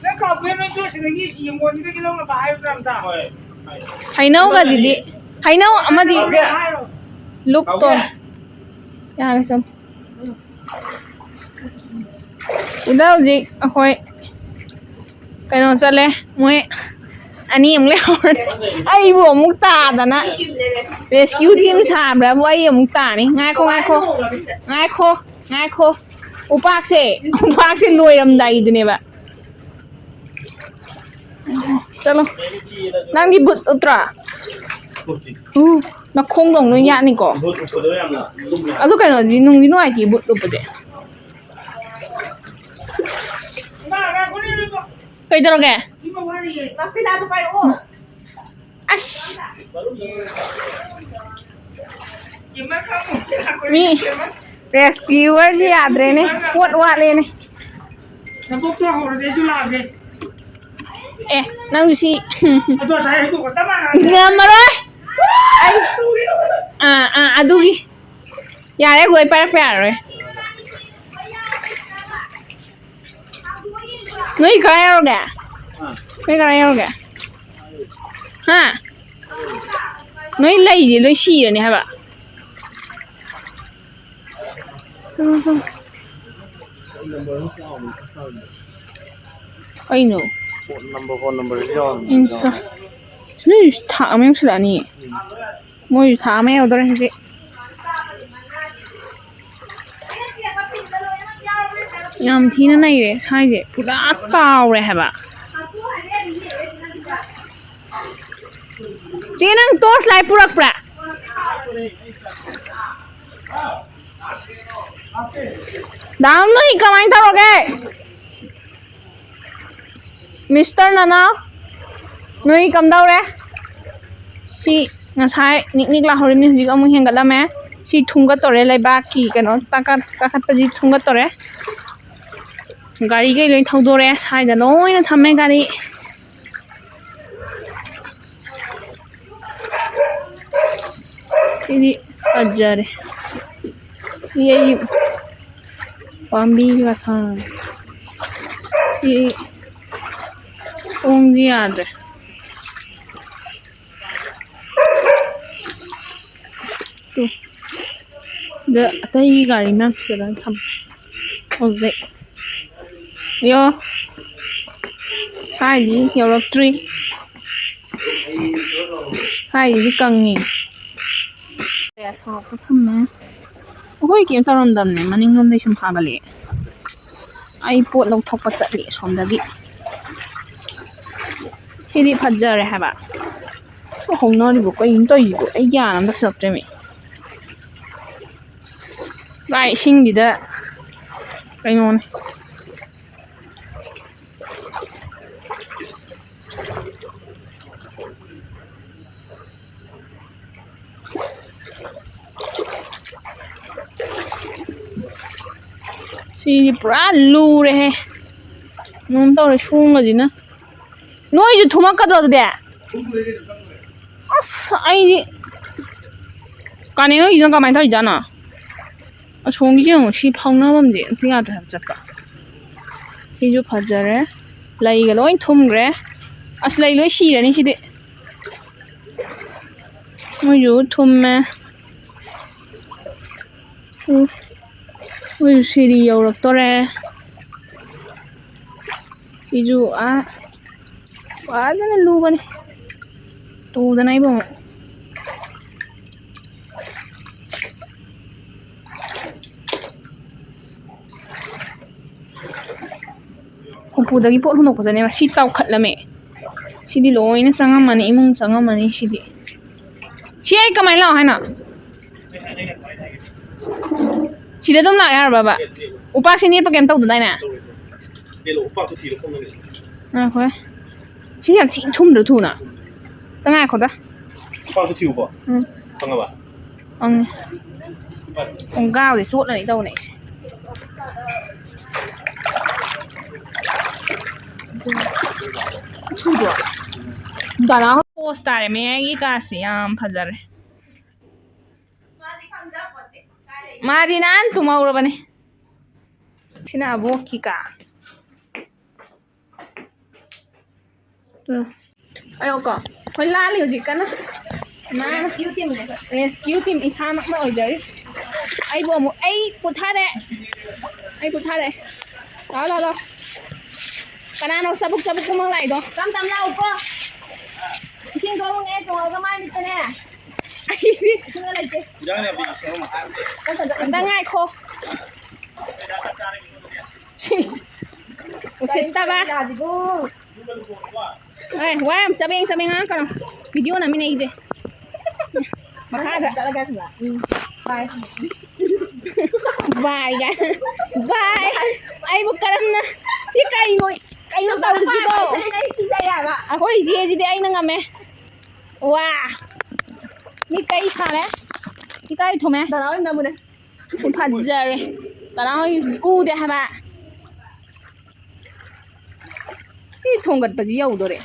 ꯅꯪ ꯀꯥꯎꯕꯦꯝ ꯅꯪꯁꯨ ꯑꯁꯤꯗꯒꯤ ꯁꯤ ꯌꯦꯡꯒꯣꯟꯁꯤꯗꯒꯤ ꯂꯧꯅꯕ ꯍꯥꯏꯌꯨꯗꯅ ꯑꯝꯇ꯫ ꯍꯩꯅꯧꯒꯁꯤꯗꯤ, ꯍꯩꯅꯧ ꯑꯃꯗꯤ ꯍꯥꯏꯔꯣ꯫ ꯂꯨꯞꯇꯣ꯫ ꯌꯥꯔꯦ ꯁꯨꯝ꯫ ꯁꯤꯗ ꯍꯧꯖꯤꯛ ꯑꯩꯈꯣꯏ ꯀꯩꯅꯣ ꯆꯠꯂꯦ, ꯃꯣꯏ ꯑꯅꯤ ꯑꯃꯨꯛ ꯂꯩꯍꯧꯔꯦ꯫ ꯑꯩꯕꯨ ꯑꯃꯨꯛ ꯇꯥꯗꯅ rescue team ꯁꯥꯕ꯭ꯔꯥꯕꯨ ꯑꯩ ꯑꯃꯨꯛ ꯇꯥꯅꯤ꯫ ꯉꯥꯏꯈꯣ, ꯉꯥꯏꯈꯣ, ꯉꯥꯏꯈꯣ, ꯉꯥꯏꯈꯣ꯫ ꯎꯄꯥꯛꯁꯦ, ꯎꯄꯥꯛꯁꯦ ꯂꯣꯏꯔꯝꯗꯥꯏꯒꯤꯗꯨꯅꯦꯕ꯫ ꯆꯠꯂꯣ꯫ ꯅꯪꯒꯤ ꯕꯨꯠ ꯎꯞꯇ꯭ꯔꯣ? ꯎ, ꯅꯈꯣꯡꯗꯣ ꯑꯃꯨꯛ ꯂꯣꯏ ꯌꯥꯠꯅꯤꯀꯣ꯫ ꯑꯗꯨ ꯀꯩꯅꯣꯗꯤ ꯅꯨꯡꯗꯤ ꯅꯨꯡꯉꯥꯏꯇꯦ ꯕꯨꯠ ꯎꯞꯄꯁꯦ꯫ ꯀꯩꯗꯧꯔꯒꯦ? ꯑꯁ꯫ ꯃꯤ rescuerꯁꯦ ꯌꯥꯗ꯭ꯔꯦꯅꯦ, ꯄꯣꯠ ꯋꯥꯠꯂꯦꯅꯦ꯫ ꯅꯀꯣꯛꯇꯣ ꯍꯧꯔꯁꯦ, ꯑꯩꯁꯨ ꯂꯥꯛꯑꯒꯦ꯫ ꯑꯦ, ꯅꯪꯁꯨ ꯁꯤ꯫ ꯑꯗꯣ ꯉꯁꯥꯏ ꯍꯩꯗꯣꯛꯄ ꯆꯞ ꯃꯥꯟꯅꯅ꯫ ꯉꯝꯃꯔꯣꯏ꯫ ꯑꯩ, ꯑꯥ, ꯑꯥ, ꯑꯗꯨꯒꯤ꯫ ꯌꯥꯔꯦ, ꯒꯣꯏ ꯄꯥꯏꯔꯛꯄ ꯌꯥꯔꯔꯣꯏ꯫ ꯅꯣꯏ ꯀꯗꯥꯏ ꯌꯧꯔꯒꯦ? ꯅꯣꯏ ꯀꯗꯥꯏ ꯌꯧꯔꯒꯦ? ꯍꯥ? ꯅꯣꯏ ꯂꯩꯗꯤ ꯂꯣꯏ ꯁꯤꯔꯅꯤ ꯍꯥꯏꯕ꯫ ꯆꯪꯉꯣ, ꯆꯪꯉꯣ꯫ ꯀꯩꯅꯣ? ꯐꯣꯟ ꯅꯝꯕꯔ, ꯐꯣꯟ ꯅꯝꯕꯔꯁꯨ ꯌꯥꯎꯔꯝꯃꯤ꯫ Insta꯫ ꯅꯣꯏ ꯊꯥ ꯑꯃ ꯌꯧꯁꯤꯜꯂꯛꯑꯅꯤ꯫ ꯃꯣꯏꯁꯨ ꯊꯥ ꯑꯃ ꯌꯧꯗꯣꯔꯦ ꯍꯧꯖꯤꯛ꯫ ꯌꯥꯝ ꯊꯤꯅ ꯅꯩꯔꯦ ꯁ꯭ꯋꯥꯏꯁꯦ꯫ ꯄꯨꯔꯥ ꯇꯥꯎꯔꯦ ꯍꯥꯏꯕ꯫ ꯆꯦ, ꯅꯪ torch light ꯄꯨꯔꯛꯄ꯭ꯔꯥ? ꯗꯥꯝ, ꯅꯣꯏ ꯀꯃꯥꯏꯅ ꯇꯧꯔꯒꯦ? ꯃꯤꯁꯇꯔ ꯅꯅꯥꯎ, ꯅꯣꯏ ꯀꯝꯗꯧꯔꯦ? ꯁꯤ ꯉꯁꯥꯏ ꯅꯤꯛ ꯅꯤꯛ ꯂꯥꯎꯍꯧꯔꯤꯕꯅꯤ, ꯍꯧꯖꯤꯛ ꯑꯃꯨꯛ ꯍꯦꯟꯒꯠꯂꯝꯃꯦ꯫ ꯁꯤ ꯊꯨꯝꯒꯠꯇꯣꯔꯦ, ꯂꯩꯕꯥꯛꯀꯤ ꯀꯩꯅꯣ ꯀꯥꯈꯠ-, ꯀꯥꯈꯠꯄꯁꯤ ꯊꯨꯝꯒꯠꯇꯣꯔꯦ꯫ ꯒꯥꯔꯤꯈꯩ ꯂꯣꯏ ꯊꯧꯗꯣꯔꯦ, ꯁ꯭ꯋꯥꯏꯗ ꯂꯣꯏꯅ ꯊꯝꯃꯦ ꯒꯥꯔꯤ꯫ ꯁꯤꯗꯤ ꯐꯖꯔꯦ꯫ ꯁꯤ ꯑꯩ ꯄꯥꯝꯕꯤꯒ ꯊꯥꯡ-, ꯁꯤ ꯊꯣꯡꯁꯤ ꯌꯥꯗ꯭ꯔꯦ꯫ ꯇꯨ꯫ ꯗ ꯑꯇꯩ ꯒꯥꯔꯤ ꯃꯌꯥꯝꯁꯤꯗ ꯂꯣꯏ ꯊꯝꯃꯦ꯫ ꯍꯧꯖꯤꯛ꯫ ꯌꯣ꯫ ꯁ꯭ꯋꯥꯏꯗꯤ ꯌꯧꯔꯛꯇ꯭ꯔꯤ꯫ ꯁ꯭ꯋꯥꯏꯗꯤ ꯀꯪꯉꯤ꯫ ꯁꯣꯔꯣꯛꯇ ꯊꯝꯃꯦ꯫ ꯑꯩꯈꯣꯏ ꯀꯩꯝ ꯇꯧꯔꯝꯗꯕꯅꯦ, ꯃꯅꯤꯡꯂꯣꯝꯗꯩ ꯁꯨꯝ ꯐꯥꯒꯠꯂꯛꯑꯦ꯫ ꯑꯩ ꯄꯣꯠ ꯂꯧꯊꯣꯛꯄ ꯆꯠꯂꯤ ꯑꯁꯣꯝꯗꯒꯤ꯫ ꯁꯤꯗꯤ ꯐꯖꯔꯦ ꯍꯥꯏꯕ꯫ ꯍꯧꯅꯔꯤꯕ ꯀꯩꯅꯣ ꯇꯧꯔꯤꯕꯣ? ꯑꯩ ꯒ꯭ꯌꯥꯟ ꯑꯝ ꯇꯥꯁꯤꯜꯂꯛꯇ꯭ꯔꯦꯃꯤ꯫ ꯚꯥꯏ, ꯏꯁꯤꯡꯁꯤꯗ ꯀꯩꯅꯣꯅꯦ꯫ ꯁꯤꯗꯤ ꯄꯨꯔꯥ ꯂꯨꯔꯦꯍꯦ꯫ ꯀꯩꯅꯣꯝ ꯇꯧꯔꯦ ꯁꯣꯡꯕꯁꯤꯅ꯫ ꯅꯣꯏꯁꯨ ꯊꯨꯝꯃꯛꯀꯗ꯭ꯔꯣ ꯑꯗꯨꯗꯤ? ꯑꯁ, ꯑꯩꯗꯤ ꯀꯥꯅꯦ ꯅꯣꯏꯒꯤꯁꯤꯅ ꯀꯃꯥꯏꯅ ꯇꯧꯔꯤꯖꯥꯠꯅꯣ? ꯑꯁꯣꯝꯒꯤꯁꯦ ꯌꯦꯡꯉꯣ, ꯁꯤ ꯐꯥꯎꯅꯐꯝꯁꯦ ꯑꯝꯇ ꯌꯥꯗ꯭ꯔꯦ ꯍꯥꯏꯕ ꯆꯠꯄ꯫ ꯁꯤꯁꯨ ꯐꯖꯔꯦ꯫ ꯂꯩꯒ ꯂꯣꯏ ꯊꯨꯝꯈ꯭ꯔꯦ꯫ ꯑꯁ, ꯂꯩ ꯂꯣꯏ ꯁꯤꯔꯅꯤ ꯁꯤꯗꯤ꯫ ꯃꯣꯏꯁꯨ ꯊꯨꯝꯃꯦ꯫ ꯎꯝ꯫ ꯃꯣꯏꯁꯨ ꯁꯤꯔꯤ ꯌꯧꯔꯛꯇꯣꯔꯦ꯫ ꯁꯤꯁꯨ ꯑꯥ ꯐꯖꯅ ꯂꯨꯕꯅꯤ꯫ ꯇꯨꯗꯅ ꯑꯩꯕꯨ ꯑꯃꯨꯛ꯫ ꯎꯄꯨꯗꯒꯤ ꯄꯣꯠ ꯍꯨꯟꯗꯣꯛꯄꯗꯅꯦꯕ ꯁꯤ ꯇꯥꯎꯈꯠꯂꯝꯃꯦ꯫ ꯁꯤꯗꯤ ꯂꯣꯏꯅ ꯆꯪꯉꯝꯃꯅꯤ, ꯏꯃꯨꯡ ꯆꯪꯉꯝꯃꯅꯤ ꯁꯤꯗꯤ꯫ ꯁꯤ ꯑꯩ ꯀꯃꯥꯏꯅ ꯂꯥꯛꯑꯣ ꯍꯥꯏꯅꯣ? ꯁꯤꯗ ꯑꯗꯨꯝ ꯂꯥꯛ ꯌꯥꯔꯕꯕ? ꯎꯄꯥꯛꯁꯤ ꯅꯦꯠꯄ ꯀꯩꯝ ꯇꯧꯗꯗꯥꯏꯅꯦ? ꯉꯥꯏꯈꯣꯍꯦ꯫ ꯁꯤ ꯌꯥꯝ ꯊꯤꯅ ꯊꯨꯝꯗ꯭ꯔꯣ ꯊꯨꯅ? ꯇ ꯉꯥꯏꯈꯣꯗ꯫ ꯎꯄꯥꯛꯇꯣ ꯊꯤꯌꯨꯀꯣ꯫ ꯎꯝ꯫ ꯐꯪꯉꯕ? ꯐꯪꯉꯦ꯫ ꯈꯣꯡꯒ꯭ꯔꯥꯎꯁꯦ ꯆꯣꯠꯂꯅꯤ ꯇꯧꯅꯦ ꯑꯩꯁꯦ꯫ ꯊꯨꯗ꯭ꯔꯣ? ꯗꯥꯅꯥ ꯍꯣꯏ ꯄꯣꯁ ꯇꯥꯔꯦ ꯃꯌꯥꯏꯒꯤ ꯀꯥꯁꯦ, ꯌꯥꯝ ꯐꯖꯔꯦ꯫ ꯃꯥꯗꯤ ꯅꯍꯥꯟ ꯇꯨꯝꯍꯧꯔꯕꯅꯦ꯫ ꯁꯤꯅ ꯑꯕꯣꯛꯀꯤ ꯀꯥ꯫ ꯎꯝ꯫ ꯑꯌꯣꯀꯣ꯫ ꯍꯣꯏ, ꯂꯥꯜꯂꯤ ꯍꯧꯖꯤꯛ ꯀꯟꯅ꯫ ꯃꯥ rescue team ꯅꯦ ꯑꯩꯈꯣꯏ꯫ Rescue team ꯏꯁꯥꯃꯛꯅ ꯑꯣꯏꯖꯔꯤ꯫ ꯑꯩꯕꯨ ꯑꯃꯨꯛ, ꯑꯩ ꯄꯨꯊꯔꯦ꯫ ꯑꯩ ꯄꯨꯊꯔꯦ꯫ ꯂꯥꯎ, ꯂꯥꯎ, ꯂꯥꯎ꯫ ꯀꯅꯥꯅꯣ ꯆꯕꯨꯛ ꯆꯕꯨꯛ ꯀꯨꯝꯃꯛ ꯂꯥꯛꯏꯗꯣ? ꯇꯝ ꯇꯝ ꯂꯥꯛꯎꯀꯣ꯫ ꯏꯁꯤꯡ ꯊꯣꯡꯉꯨꯅꯦ, ꯆꯣꯡꯉꯒ ꯃꯥꯏ ꯃꯤꯠꯇꯅꯦ꯫ ꯑꯩꯗꯤ ꯏꯁꯤꯡꯒ ꯂꯩꯇꯦ꯫ ꯏꯟꯖꯥꯡ ꯅꯥꯄꯤ ꯁꯦꯝꯃꯝꯃꯣ ꯍꯥꯏꯕꯗꯤ꯫ ꯇꯝ ꯇꯝ ꯇꯝ꯫ ꯑꯝꯇ ꯉꯥꯏꯈꯣ꯫ ꯁꯤꯁ꯫ ꯎꯁꯤꯠꯇꯕ꯫ ꯌꯥꯁꯤꯕꯨ꯫ ꯑꯦ, ꯋꯥ ꯌꯥꯝ ꯆꯕꯦꯡ ꯆꯕꯦꯡ ꯉꯥꯡꯉꯛꯀꯅꯨ꯫ Video ꯅꯝꯃꯤꯟꯅꯩꯁꯦ꯫ ꯃꯈꯥꯗ꯫ ꯆꯠꯂꯒꯦ ꯑꯁꯣꯝꯗ꯫ ꯎꯝ꯫ Bye꯫ Bye ꯀꯥꯏ꯫ Bye꯫ ꯑꯩꯕꯨ ꯀꯔꯝꯅ ꯁꯤ ꯀꯩꯅꯣ? ꯀꯩꯅꯣ ꯇꯧꯔꯤꯁꯤꯕꯣ? ꯑꯩ ꯀꯤꯖꯩ ꯍꯥꯏꯕ꯫ ꯑꯩꯈꯣꯏ ꯏꯆꯦꯁꯤꯗꯤ ꯑꯩꯅ ꯉꯝꯃꯦ꯫ ꯋꯥ꯫ ꯃꯤ ꯀꯩ ꯁꯥꯔꯦ? ꯏꯀꯥꯏ ꯊꯨꯝꯃꯦ꯫ ꯗꯥꯗꯥ ꯍꯣꯏ ꯅꯝꯃꯨꯅꯦ꯫ ꯐꯖꯔꯦ꯫ ꯀꯅꯥ ꯍꯣꯏꯒꯤꯁꯤꯗꯤ ꯎꯗꯦ ꯍꯥꯏꯕ꯫ ꯁꯤ ꯊꯣꯡꯒꯠꯄꯁꯤ ꯌꯧꯗꯣꯔꯦ꯫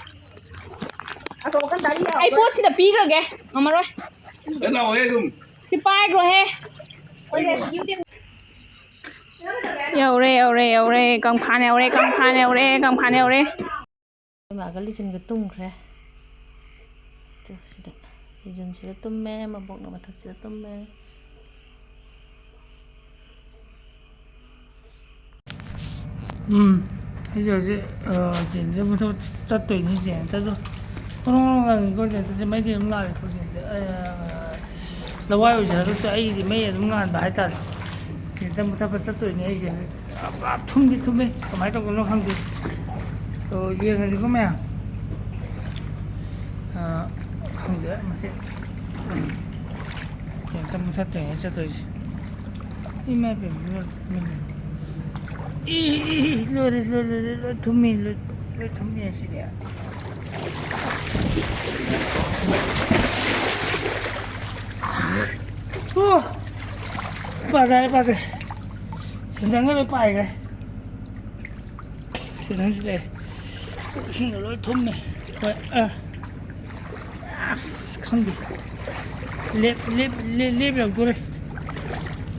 ꯑꯁꯣꯝ ꯅꯥꯀꯟ ꯗꯥꯔꯤ ꯌꯥꯎꯕ꯭ꯔꯥ? ꯑꯩ ꯄꯣꯠꯁꯤꯗ ꯄꯤꯈ꯭ꯔꯒꯦ꯫ ꯉꯝꯃꯔꯣꯏ꯫ ꯂꯥꯛꯑꯣꯍꯦ ꯑꯗꯨꯝ꯫ ꯁꯤ ꯄꯥꯏꯈ꯭ꯔꯣꯍꯦ꯫ ꯍꯣꯏꯅꯦ, ꯌꯨ ꯇꯤ ꯑꯦꯝ꯫ ꯌꯧꯔꯦ, ꯌꯧꯔꯦ, ꯌꯧꯔꯦ꯫ ꯀꯪꯐꯥꯟ ꯌꯧꯔꯦ, ꯀꯪꯐꯥꯟ ꯌꯧꯔꯦ, ꯀꯪꯐꯥꯟ ꯌꯧꯔꯦ꯫ ꯏꯃꯥꯒ ꯂꯤꯆꯨꯟꯒ ꯇꯨꯝꯈ꯭ꯔꯦ꯫ ꯇꯨ, ꯁꯤꯗ꯫ ꯂꯤꯆꯨꯟꯁꯤꯗ ꯇꯨꯝꯃꯦ, ꯃꯕꯣꯛꯅ ꯃꯊꯛꯁꯤꯗ ꯇꯨꯝꯃꯦ꯫ ꯎꯝ, ꯑꯩꯁꯦ ꯍꯧꯖꯤꯛ, ꯑ, ꯖꯦꯟꯁꯦ ꯑꯃꯨꯛ ꯊꯕꯛ ꯆꯠꯇꯣꯏꯅꯤ, ꯖꯦꯟ ꯆꯠꯂꯣ꯫ ꯀꯣꯔꯣꯡ ꯀꯣꯔꯣꯡ ꯉꯪꯉꯤꯀꯣ, ꯖꯦꯟ ꯆꯠꯁꯦ ꯃꯩꯗꯤ ꯑꯗꯨꯝ ꯉꯥꯜꯂꯦꯀꯣ, ꯖꯦꯟꯁꯦ꯫ ꯑ, ꯂꯋꯥꯏ ꯑꯣꯏꯖꯔꯒꯁꯨ ꯑꯩꯒꯤꯗꯤ ꯃꯩ ꯑꯗꯨꯝ ꯉꯥꯟꯕ ꯍꯥꯏꯇꯥꯔꯦ꯫ ꯖꯦꯟ ꯆꯠꯄ ꯊꯕꯛ ꯆꯠꯇꯣꯏꯅꯤ ꯑꯩꯁꯦ꯫ ꯄꯨꯔꯥ ꯊꯨꯝꯗꯤ ꯊꯨꯝꯃꯦ, ꯀꯃꯥꯏꯅ ꯇꯧꯕꯅꯣ ꯈꯪꯗꯦ꯫ ꯑꯣ, ꯌꯦꯡꯉꯁꯤꯀꯣ ꯃꯌꯥꯝ꯫ ꯑ, ꯈꯪꯗꯦ, ꯃꯁꯤ꯫ ꯀꯩꯝꯇ ꯃꯨꯊꯠꯇ꯭ꯔꯤꯉꯩ ꯆꯠꯇꯣꯏꯁꯦ꯫ ꯏꯃꯥ ꯏꯕꯦꯝꯃ, ꯏꯃꯥ ꯏꯕꯦꯝꯃ꯫ ꯏ, ꯏ, ꯏ, ꯂꯣꯏꯔꯦ, ꯂꯣꯏꯔꯦ, ꯂꯣꯏꯔꯦ, ꯂꯣꯏ ꯊꯨꯝꯃꯤ, ꯂꯣꯏ, ꯂꯣꯏ ꯊꯨꯝꯃꯤ ꯑꯁꯤꯗꯤ꯫ ꯑꯣ! ꯄꯥꯊꯔꯦ, ꯄꯥꯊꯔꯦ꯫ ꯁꯦꯟꯗꯟꯒ ꯂꯣꯏ ꯄꯥꯏꯈ꯭ꯔꯦ꯫ ꯁꯤꯗꯪꯁꯨ ꯂꯩ꯫ ꯏꯁꯤꯡꯗ ꯂꯣꯏ ꯊꯨꯝꯃꯦ꯫ ꯍꯣꯏ, ꯑ꯫ ꯑꯁ, ꯈꯪꯗꯦ꯫ ꯂꯦꯞ, ꯂꯦꯞ, ꯂꯦꯞ, ꯂꯦꯞ ꯌꯧꯗꯣꯔꯦ꯫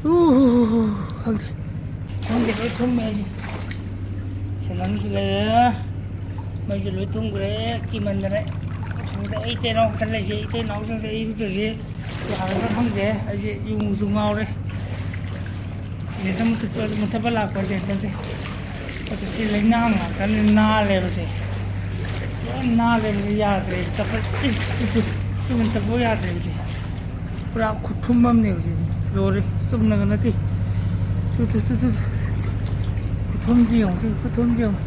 ꯎ, ꯍꯨ, ꯍꯨ, ꯍꯨ, ꯈꯪꯗꯦ꯫ ꯈꯪꯗꯦ, ꯂꯣꯏ ꯊꯨꯝꯃꯦ ꯑꯩꯁꯦ꯫ ꯁꯤꯗꯪꯁꯨ ꯂꯩꯔꯦ꯫ ꯃꯩꯁꯨ ꯂꯣꯏ ꯊꯨꯝꯈ꯭ꯔꯦ꯫ ꯀꯤꯃꯟꯗꯅ꯫ ꯑꯁꯣꯝꯗ ꯑꯩ ꯏꯇꯩꯅꯥꯎ ꯈꯛꯇ ꯂꯩꯖꯩ꯫ ꯏꯇꯩꯅꯥꯎꯁꯤꯡꯁꯦ ꯑꯩ ꯏꯔꯨꯖꯁꯦ꯫ ꯌꯥꯒꯗ꯭ꯔꯥ ꯈꯪꯗꯦ꯫ ꯑꯩꯁꯦ ꯌꯨꯡꯁꯨ ꯉꯥꯎꯔꯦ꯫ ꯖꯦꯟꯇꯔ ꯃꯨꯊꯠꯄ, ꯃꯨꯊꯠꯄ ꯂꯥꯛꯄ ꯖꯦꯟꯇꯔꯁꯦ꯫ ꯑꯗꯨ ꯁꯤ ꯂꯩꯅꯥ ꯉꯥꯛꯇꯅꯤ ꯅꯥꯜꯂꯦꯕꯁꯦ꯫ ꯂꯣꯏ ꯅꯥꯜꯂꯦꯕꯁꯦ ꯌꯥꯗ꯭ꯔꯦ꯫ ꯆꯠꯄ, ꯏꯁ, ꯏꯁ, ꯏꯁ, ꯆꯨꯝꯅ ꯆꯠꯄ ꯌꯥꯗ꯭ꯔꯦꯕꯁꯦ꯫ ꯄꯨꯔꯥ ꯈꯨꯊꯨꯝ ꯑꯃꯅꯦꯕꯁꯤꯗꯤ꯫ ꯂꯣꯏꯔꯦ꯫ ꯆꯨꯝꯅꯒ ꯅꯠꯇꯦ꯫ ꯇꯨ, ꯇꯨ, ꯇꯨ, ꯇꯨ, ꯇꯨ꯫ ꯈꯨꯊꯨꯝꯁꯤ ꯌꯦꯡꯉꯨ, ꯁꯤ ꯈꯨꯊꯨꯝꯁꯤ ꯌꯦꯡꯉꯨ꯫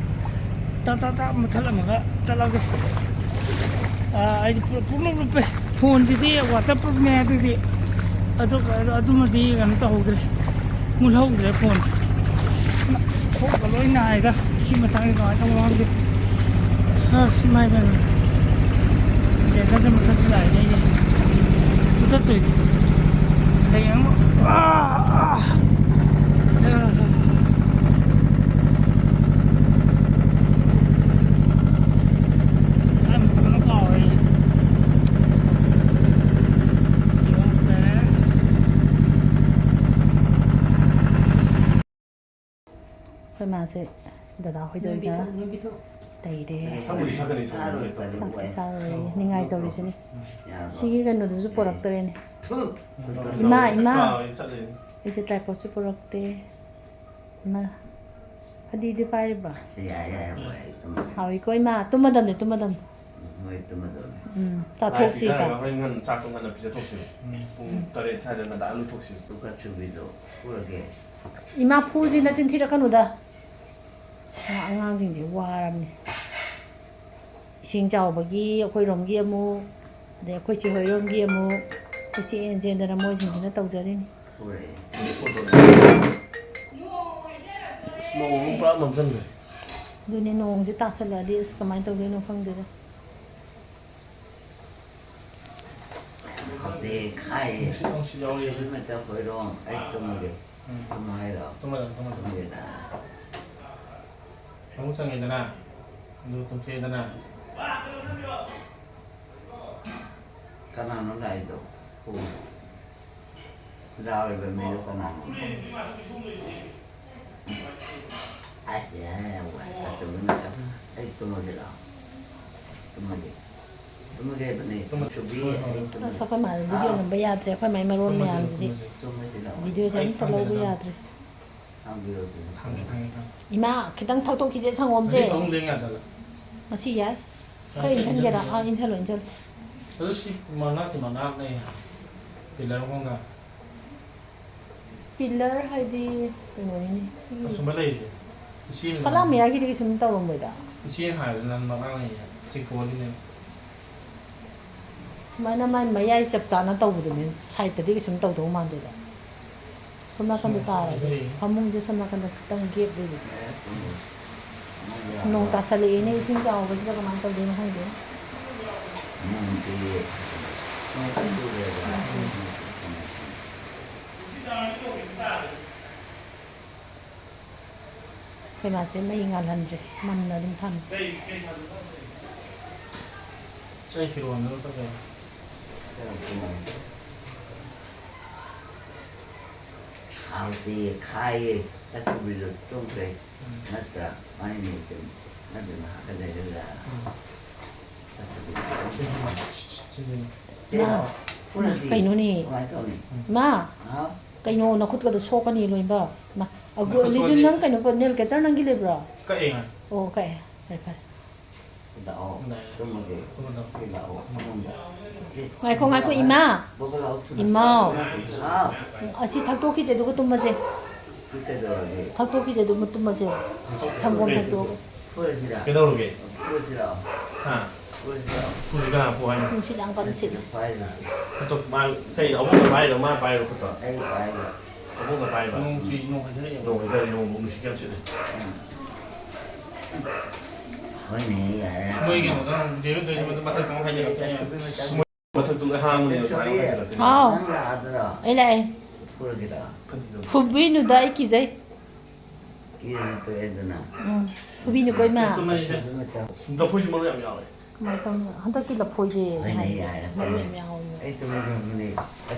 ꯇꯥ, ꯇꯥ, ꯇꯥ ꯃꯨꯠꯊꯠꯂꯝꯃꯒ ꯆꯠꯂꯒꯦ꯫ ꯑꯥ, ꯑꯩꯗꯤ ꯄꯨꯂꯞ ꯄꯨꯡꯂꯨꯞ ꯂꯨꯞꯄꯦ꯫ ꯐꯣꯟꯁꯤꯗꯤ ꯋꯥꯇꯔ ꯄ꯭ꯔꯨꯐꯅꯦ ꯑꯗꯨꯗꯤ꯫ ꯑꯗꯨ, ꯑꯗꯨꯃꯗꯤ ꯀꯩꯅꯣ ꯇꯧꯍꯧꯗ꯭ꯔꯦ꯫ ꯃꯨꯠꯍꯧꯗ꯭ꯔꯦ ꯐꯣꯟꯁꯦ꯫ ꯑꯁ, ꯈꯣꯡꯒ ꯂꯣꯏ ꯅꯥꯏꯗ꯫ ꯁꯤ ꯃꯇꯥꯡꯁꯤ ꯀꯃꯥꯏꯅ ꯇꯧꯕꯅꯣ ꯈꯪꯗꯦ꯫ ꯑꯁ, ꯏꯃꯥꯏ ꯄꯦꯝꯃ꯫ ꯖꯦꯟꯇꯔꯁꯦ ꯃꯨꯠꯊꯠꯄ ꯌꯥꯏꯅꯦ ꯑꯩꯒꯤ꯫ ꯃꯨꯠꯊꯠꯇꯣꯏꯅꯤ꯫ ꯍꯌꯦꯡ ꯑꯃꯨꯛ꯫ ꯑꯥ, ꯑꯥ꯫ ꯑꯥ꯫ ꯑꯩ ꯃꯨꯠꯊꯠꯄꯅ ꯀꯥꯎꯔꯦ ꯑꯩ꯫ ꯌꯦꯡꯉꯨ꯫ ꯑꯩꯈꯣꯏ ꯃꯥꯁꯦ ꯗꯗꯥ ꯍꯣꯏꯗ ꯑꯣꯏꯅ ꯂꯩꯔꯦ꯫ ꯆꯥꯛ ꯆꯥꯔꯨꯔꯦ꯫ ꯅꯤꯡꯉꯥꯏ ꯇꯧꯔꯤꯁꯤꯅꯤ꯫ ꯁꯤꯒꯤ ꯀꯩꯅꯣꯗꯨꯁꯨ ꯄꯣꯔꯛꯇ꯭ꯔꯦꯅꯦ꯫ ꯏꯃꯥ, ꯏꯃꯥ꯫ ꯑꯩꯁꯦ ꯇ꯭ꯔꯥꯏꯄꯣꯠꯁꯨ ꯄꯣꯔꯛꯇꯦ꯫ ꯏꯃꯥ, ꯐꯗꯤꯗꯤ ꯄꯥꯏꯔꯤꯕ꯭ꯔꯣ? ꯌꯥꯏ, ꯌꯥꯏ, ꯍꯣꯏ, ꯑꯩ ꯇꯨꯝꯃꯒꯦ꯫ ꯍꯥꯎꯏꯀꯣ, ꯏꯃꯥ? ꯇꯨꯝꯃꯗꯝꯅꯦ, ꯇꯨꯝꯃꯗꯝꯅꯦ꯫ ꯎꯝ, ꯍꯣꯏ, ꯇꯨꯝꯃꯗꯧꯅꯦ꯫ ꯎꯝ, ꯆꯥꯊꯣꯛꯁꯤ, ꯏꯕꯥꯏ꯫ ꯄꯤꯖꯔꯒ ꯍꯣꯔꯦꯟ ꯉꯟꯅ, ꯆꯥꯛꯇꯣ ꯉꯟꯅ ꯄꯤꯖꯊꯣꯛꯁꯦꯕ꯫ ꯎꯝ꯫ ꯄꯨꯡ ꯎꯝ꯫ ꯇꯔꯦꯠ ꯁ꯭ꯋꯥꯏꯗ ꯉꯟꯇꯥ ꯂꯣꯏꯊꯣꯛꯁꯦꯕ꯫ ꯇꯨ ꯀꯠ ꯁꯨꯕꯤꯗꯣ ꯄꯨꯔꯒꯦ꯫ ꯏꯃꯥ, ꯐꯨꯁꯤ, ꯅꯆꯤꯟ ꯊꯤꯔꯛꯀꯅꯨꯗ꯫ ꯑꯉꯥꯡꯁꯤꯡꯁꯦ ꯋꯥꯔꯕꯅꯤ꯫ ꯏꯁꯤꯡ ꯆꯥꯎꯕꯒꯤ ꯑꯩꯈꯣꯏꯔꯣꯝꯒꯤ ꯑꯃꯨꯛ, ꯑꯗꯩ ꯑꯩꯈꯣꯏ ꯆꯦ ꯍꯣꯏꯔꯣꯝꯒꯤ ꯑꯃꯨꯛ, ꯀꯣꯏꯆꯦꯟ ꯆꯦꯟꯗꯅ ꯃꯣꯏꯁꯤꯡꯁꯤꯅ ꯇꯧꯖꯔꯤꯅꯤ꯫ ꯅꯣꯡ ꯑꯃꯨꯛ ꯄꯨꯔꯥ ꯃꯝꯁꯤꯟꯈ꯭ꯔꯦ꯫ ꯑꯗꯨꯅꯦ, ꯅꯣꯡꯁꯦ ꯇꯥꯁꯜꯂꯛꯑꯗꯤ ꯑꯁ ꯀꯃꯥꯏꯅ ꯇꯧꯗꯣꯏꯅꯣ ꯈꯪꯗꯦꯗ꯫ ꯍꯥꯎꯇꯦ, ꯈꯥꯏꯌꯦ꯫ ꯅꯨꯡꯁꯤꯠ, ꯅꯨꯡꯁꯤꯠ ꯌꯥꯎꯔꯤ꯫ ꯑꯗꯨ ꯅꯠꯇ ꯍꯣꯏꯔꯣꯡ, ꯑꯩ ꯇꯨꯝꯃꯒꯦ꯫ ꯎꯝ꯫ ꯇꯨꯝꯃꯣ ꯍꯥꯏꯔꯣ? ꯇꯨꯝꯃꯗꯝ, ꯇꯨꯝꯃꯗꯝ꯫ ꯇꯨꯝꯃꯒꯦꯗ꯫ ꯑꯃꯨꯛ ꯆꯪꯉꯦꯗꯅ, ꯑꯗꯨ ꯇꯨꯝꯊꯣꯛꯑꯦꯗꯅ꯫ ꯀꯅꯥꯅꯣ ꯂꯥꯛꯏꯗꯣ? ꯄꯨꯡ ꯂꯥꯎꯔꯤꯕ ꯃꯤꯗꯣ ꯀꯅꯥꯅꯣ? ꯑꯁ, ꯌꯥꯔꯦ, ꯌꯥꯔꯦ, ꯋꯥꯏ ꯐꯠꯇꯕꯅꯤꯅ꯫ ꯑꯩ ꯇꯨꯝꯃꯒꯦ ꯂꯥꯎ꯫ ꯇꯨꯝꯃꯒꯦ꯫ ꯇꯨꯝꯃꯒꯦ ꯍꯥꯏꯕꯅꯦ꯫ ꯇꯨꯝꯃꯒꯦ꯫ ꯁꯨꯕꯤ, ꯍꯣꯏ, ꯍꯣꯏ꯫ ꯑꯩ ꯇꯨꯝꯃꯒꯦ꯫ ꯑꯁ, ꯑꯩꯈꯣꯏ ꯃꯥꯗꯤ ꯚꯤꯗꯤꯑꯣ ꯍꯥꯎ꯫ ꯅꯝꯕ ꯌꯥꯗ꯭ꯔꯦ, ꯑꯩꯈꯣꯏ ꯃꯥꯏ ꯃꯔꯣꯟ ꯇꯨꯝꯃꯁꯦ, ꯃꯌꯥꯝꯁꯤꯗꯤ꯫ ꯇꯨꯝꯃꯁꯦ꯫ ꯇꯨꯝꯃꯁꯦ ꯂꯥꯎ꯫ ꯚꯤꯗꯤꯑꯣꯁꯦ ꯑꯩ ꯑꯝꯇ ꯂꯧꯕ ꯊꯝꯃꯦꯗꯅ꯫ ꯌꯥꯗ꯭ꯔꯦ꯫ ꯊꯝꯒꯦ, ꯊꯝꯒꯦ꯫ ꯏꯃꯥ, ꯈꯤꯇꯪ ꯊꯛꯇꯣꯛꯈꯤꯁꯦ ꯁꯪꯒꯣꯝꯁꯦ꯫ ꯉꯁꯤ ꯐꯃꯨꯡꯗ ꯌꯦꯡ ꯌꯥꯖꯥꯠꯂ? ꯉꯁꯤ ꯌꯥꯏ꯫ ꯈꯔ ꯏꯟꯁꯤꯟꯒꯦꯔꯥ? ꯏꯟꯁꯤꯟꯒꯦꯔꯥ? ꯑꯥ, ꯏꯟꯁꯤꯜꯂꯣ, ꯏꯟꯁꯤꯜꯂꯣ꯫ ꯑꯗꯨ ꯁꯤ ꯃꯅꯥꯛꯇꯤ ꯃꯅꯥꯛꯅꯦ꯫ ꯄꯤꯂꯔ ꯃꯈꯣꯡꯗ꯫ ꯄꯤꯂꯔ ꯍꯥꯏꯗꯤ ꯀꯩꯅꯣꯅꯤꯅꯦ, ꯁꯤꯒꯤ ꯑꯁꯨꯝꯕ ꯂꯩꯔꯤꯁꯦ꯫ ꯏꯆꯦꯅ ꯐꯂꯥꯡ ꯃꯌꯥꯏꯒꯤꯗꯤ ꯀꯩꯁꯨꯝ ꯇꯧꯔꯝꯃꯣꯏꯗ꯫ ꯏꯆꯦꯅ ꯍꯥꯏꯕꯗ ꯅꯪ ꯃꯅꯥꯛꯅꯦ ꯆꯤꯡꯊꯣꯛꯍꯜꯂꯤꯅꯦ꯫ ꯁꯨꯃꯥꯏꯅ ꯃꯥꯏ ꯃꯌꯥꯏ ꯆꯞ ꯆꯥꯅ ꯇꯧꯕꯗꯨꯅꯦ, ꯁꯥꯏꯠꯇꯗꯤ ꯀꯩꯁꯨꯝ ꯇꯧꯗꯧ ꯃꯥꯟꯗꯦꯗ꯫ ꯁꯣꯝ ꯅꯥꯀꯟꯗ ꯁꯨꯝ ꯇꯥꯔꯗꯤ ꯁꯨꯝ ꯐꯃꯨꯡꯁꯦ ꯁꯣꯝ ꯅꯥꯀꯟꯗ ꯈꯤꯇꯪ ꯒꯦꯞ ꯂꯩꯕꯁꯦ꯫ ꯅꯣꯡ ꯇꯥꯁꯜꯂꯛꯑꯦꯅꯦ, ꯏꯁꯤꯡ ꯆꯥꯎꯕꯁꯤꯗ ꯀꯃꯥꯏꯅ ꯇꯧꯗꯣꯏꯅꯣ ꯈꯪꯗꯦ꯫ ꯅꯣꯡ ꯆꯨꯏꯌꯦ꯫ ꯅꯣꯡ ꯀꯟꯅ ꯆꯨꯔꯦꯕ꯫ ꯑꯩꯈꯣꯏ ꯃꯥꯁꯦ ꯃꯩ ꯉꯥꯜꯍꯟꯗ꯭ꯔꯦ, ꯃꯝꯅ ꯑꯗꯨꯝ ꯊꯝꯃꯦ꯫ ꯆꯩ ꯐꯤꯔꯣꯟꯗꯨꯅ ꯐꯖꯩ꯫ ꯍꯥꯎꯇꯦ, ꯈꯥꯏꯌꯦ, ꯆꯥꯛꯈꯨꯝꯗꯨꯁꯨ ꯇꯨꯝꯈ꯭ꯔꯦ꯫ ꯎꯝ꯫ ꯅꯠꯇ꯭ꯔ? ꯃꯥꯅ ꯅꯨꯡꯊꯤꯜ, ꯅꯠꯇ꯭ꯔ ꯉꯥꯏꯍꯥꯛꯀ ꯂꯩꯔꯒ ꯎꯝ꯫ ꯆꯥꯛꯈꯨꯝꯗꯨꯁꯨ ꯇꯨꯝꯈ꯭ꯔꯦ꯫ ꯁꯤꯗꯤ꯫ ꯏꯃꯥ, ꯄꯨꯔꯗꯤ ꯀꯩꯅꯣꯅꯦ? ꯀꯃꯥꯏꯅ ꯇꯧꯅꯤ? ꯏꯃꯥ, ꯍꯥꯎ? ꯀꯩꯅꯣ ꯅꯈꯨꯠꯀꯗꯣ ꯁꯣꯛꯀꯅꯤ ꯂꯣꯏꯅꯃꯛ꯫ ꯃꯥ, ꯑꯒꯣ-, ꯅꯈꯨꯠ ꯂꯤꯖꯨ ꯁꯣꯛꯑꯗꯤ ꯅꯪ ꯀꯩꯅꯣ, nail cutter ꯅꯪꯒꯤ ꯂꯩꯕ꯭ꯔꯣ? ꯀꯛꯑꯦ ꯉꯥꯏ꯫ ꯑꯣ, ꯀꯛꯑꯦ꯫ ꯐꯔꯦ, ꯐꯔꯦ꯫ ꯂꯥꯛꯑꯣ, ꯂꯥꯛꯑꯦ꯫ ꯇꯨꯝꯃꯒꯦ꯫ ꯇꯨꯝꯃꯣ, ꯇꯨꯝꯃꯣ꯫ ꯁꯤ ꯂꯥꯛꯑꯣ, ꯐꯃꯨꯡꯗ꯫ ꯁꯤ ꯉꯥꯏꯈꯣ, ꯉꯥꯏꯈꯣ, ꯏꯃꯥ꯫ ꯕꯕꯥ ꯂꯥꯛꯑꯣ, ꯊꯨꯅ꯫ ꯏꯃꯥꯎ꯫ ꯍꯥꯎ꯫ ꯑꯁꯤ ꯊꯛꯇꯣꯛꯈꯤꯁꯦ, ꯑꯗꯨꯒ ꯇꯨꯝꯃꯁꯦ꯫ ꯁꯤ ꯀꯩꯗꯧꯔꯒꯦ? ꯊꯛꯇꯣꯛꯈꯤꯁꯦ, ꯑꯗꯨꯒ ꯇꯨꯝꯃꯁꯦ꯫ ꯁꯪꯒꯣꯝ ꯊꯛꯇꯣꯛꯑꯣ꯫ ꯐꯨꯔꯁꯤꯔꯥ? ꯀꯩꯗꯧꯔꯒꯦ? ꯐꯨꯔꯁꯤꯔꯥ? ꯍꯥ? ꯐꯨꯔꯤ ꯀꯅꯥ ꯐꯨ ꯍꯥꯏꯅꯣ? ꯅꯨꯡꯁꯤꯠ ꯌꯥꯝ ꯀꯟꯅ ꯁꯤꯠꯂꯦ꯫ ꯈꯨꯠꯇꯣ ꯃꯥ ꯀꯩꯅꯣ, ꯑꯕꯣꯛꯅ ꯄꯥꯏꯔꯣ, ꯃꯥ ꯄꯥꯏꯔꯣ ꯈꯨꯠꯇꯣ? ꯑꯩ ꯄꯥꯏꯕ꯫ ꯑꯕꯣꯛꯅ ꯄꯥꯏꯕ? ꯅꯣꯡ ꯆꯨꯏ, ꯅꯣꯡ ꯍꯩꯊꯔꯛꯑꯦ꯫ ꯅꯣꯡ ꯍꯩꯊꯔꯛꯑꯦ, ꯅꯣꯡ ꯅꯨꯡꯁꯤꯠ ꯌꯥꯝ ꯁꯤꯠꯂꯦ꯫ ꯎꯝ꯫ ꯍꯣꯏꯅꯦ, ꯌꯥꯔꯦ꯫ ꯃꯣꯏ ꯀꯩꯅꯣꯗ ꯗꯦꯕꯤꯠ ꯍꯣꯏꯗꯤ ꯃꯊꯛꯇ ꯑꯃꯨꯛ ꯍꯥꯏꯗꯔꯛꯇꯣꯏꯅꯦ꯫ ꯃꯊꯛꯇꯨ ꯂꯣꯏ ꯍꯥꯡꯕꯅꯦꯕ, ꯁꯨꯃꯥꯏꯅ ꯂꯣꯏꯁꯤꯜꯂꯛꯇꯣꯏꯅꯦ꯫ ꯍꯥꯎ꯫ ꯅꯪ ꯂꯥꯛꯑꯗ꯭ꯔꯣ? ꯑꯩ ꯂꯥꯛꯑꯦ꯫ ꯐꯨꯔꯒꯦꯔꯣ? ꯐꯗꯤꯗꯣ꯫ ꯐꯨꯕꯤꯅꯨꯗ, ꯑꯩ ꯀꯤꯖꯩ꯫ ꯀꯤꯔꯗꯤ ꯇꯣꯛꯑꯦꯗꯅ꯫ ꯎꯝ꯫ ꯐꯨꯕꯤꯅꯨꯀꯣ, ꯏꯃꯥ꯫ ꯆꯠꯇꯨꯅ ꯑꯩꯁꯦ꯫ ꯐꯨꯕꯤ ꯃꯇꯝ꯫ ꯂꯐꯣꯏꯁꯨ ꯃꯔꯨ ꯌꯥꯝ ꯌꯥꯎꯋꯦ꯫ ꯀꯃꯥꯏꯅ ꯇꯧꯅꯤ? ꯍꯟꯗꯛꯀꯤ ꯂꯐꯣꯏꯁꯦ ꯍꯣꯏꯅꯦ, ꯍꯥꯏꯗꯤ ꯌꯥꯔꯦ, ꯃꯔꯨ ꯐꯔꯦ꯫ ꯌꯥꯝ ꯌꯥꯎꯋꯦ꯫ ꯑꯩ ꯇꯨꯝꯃꯒꯦ꯫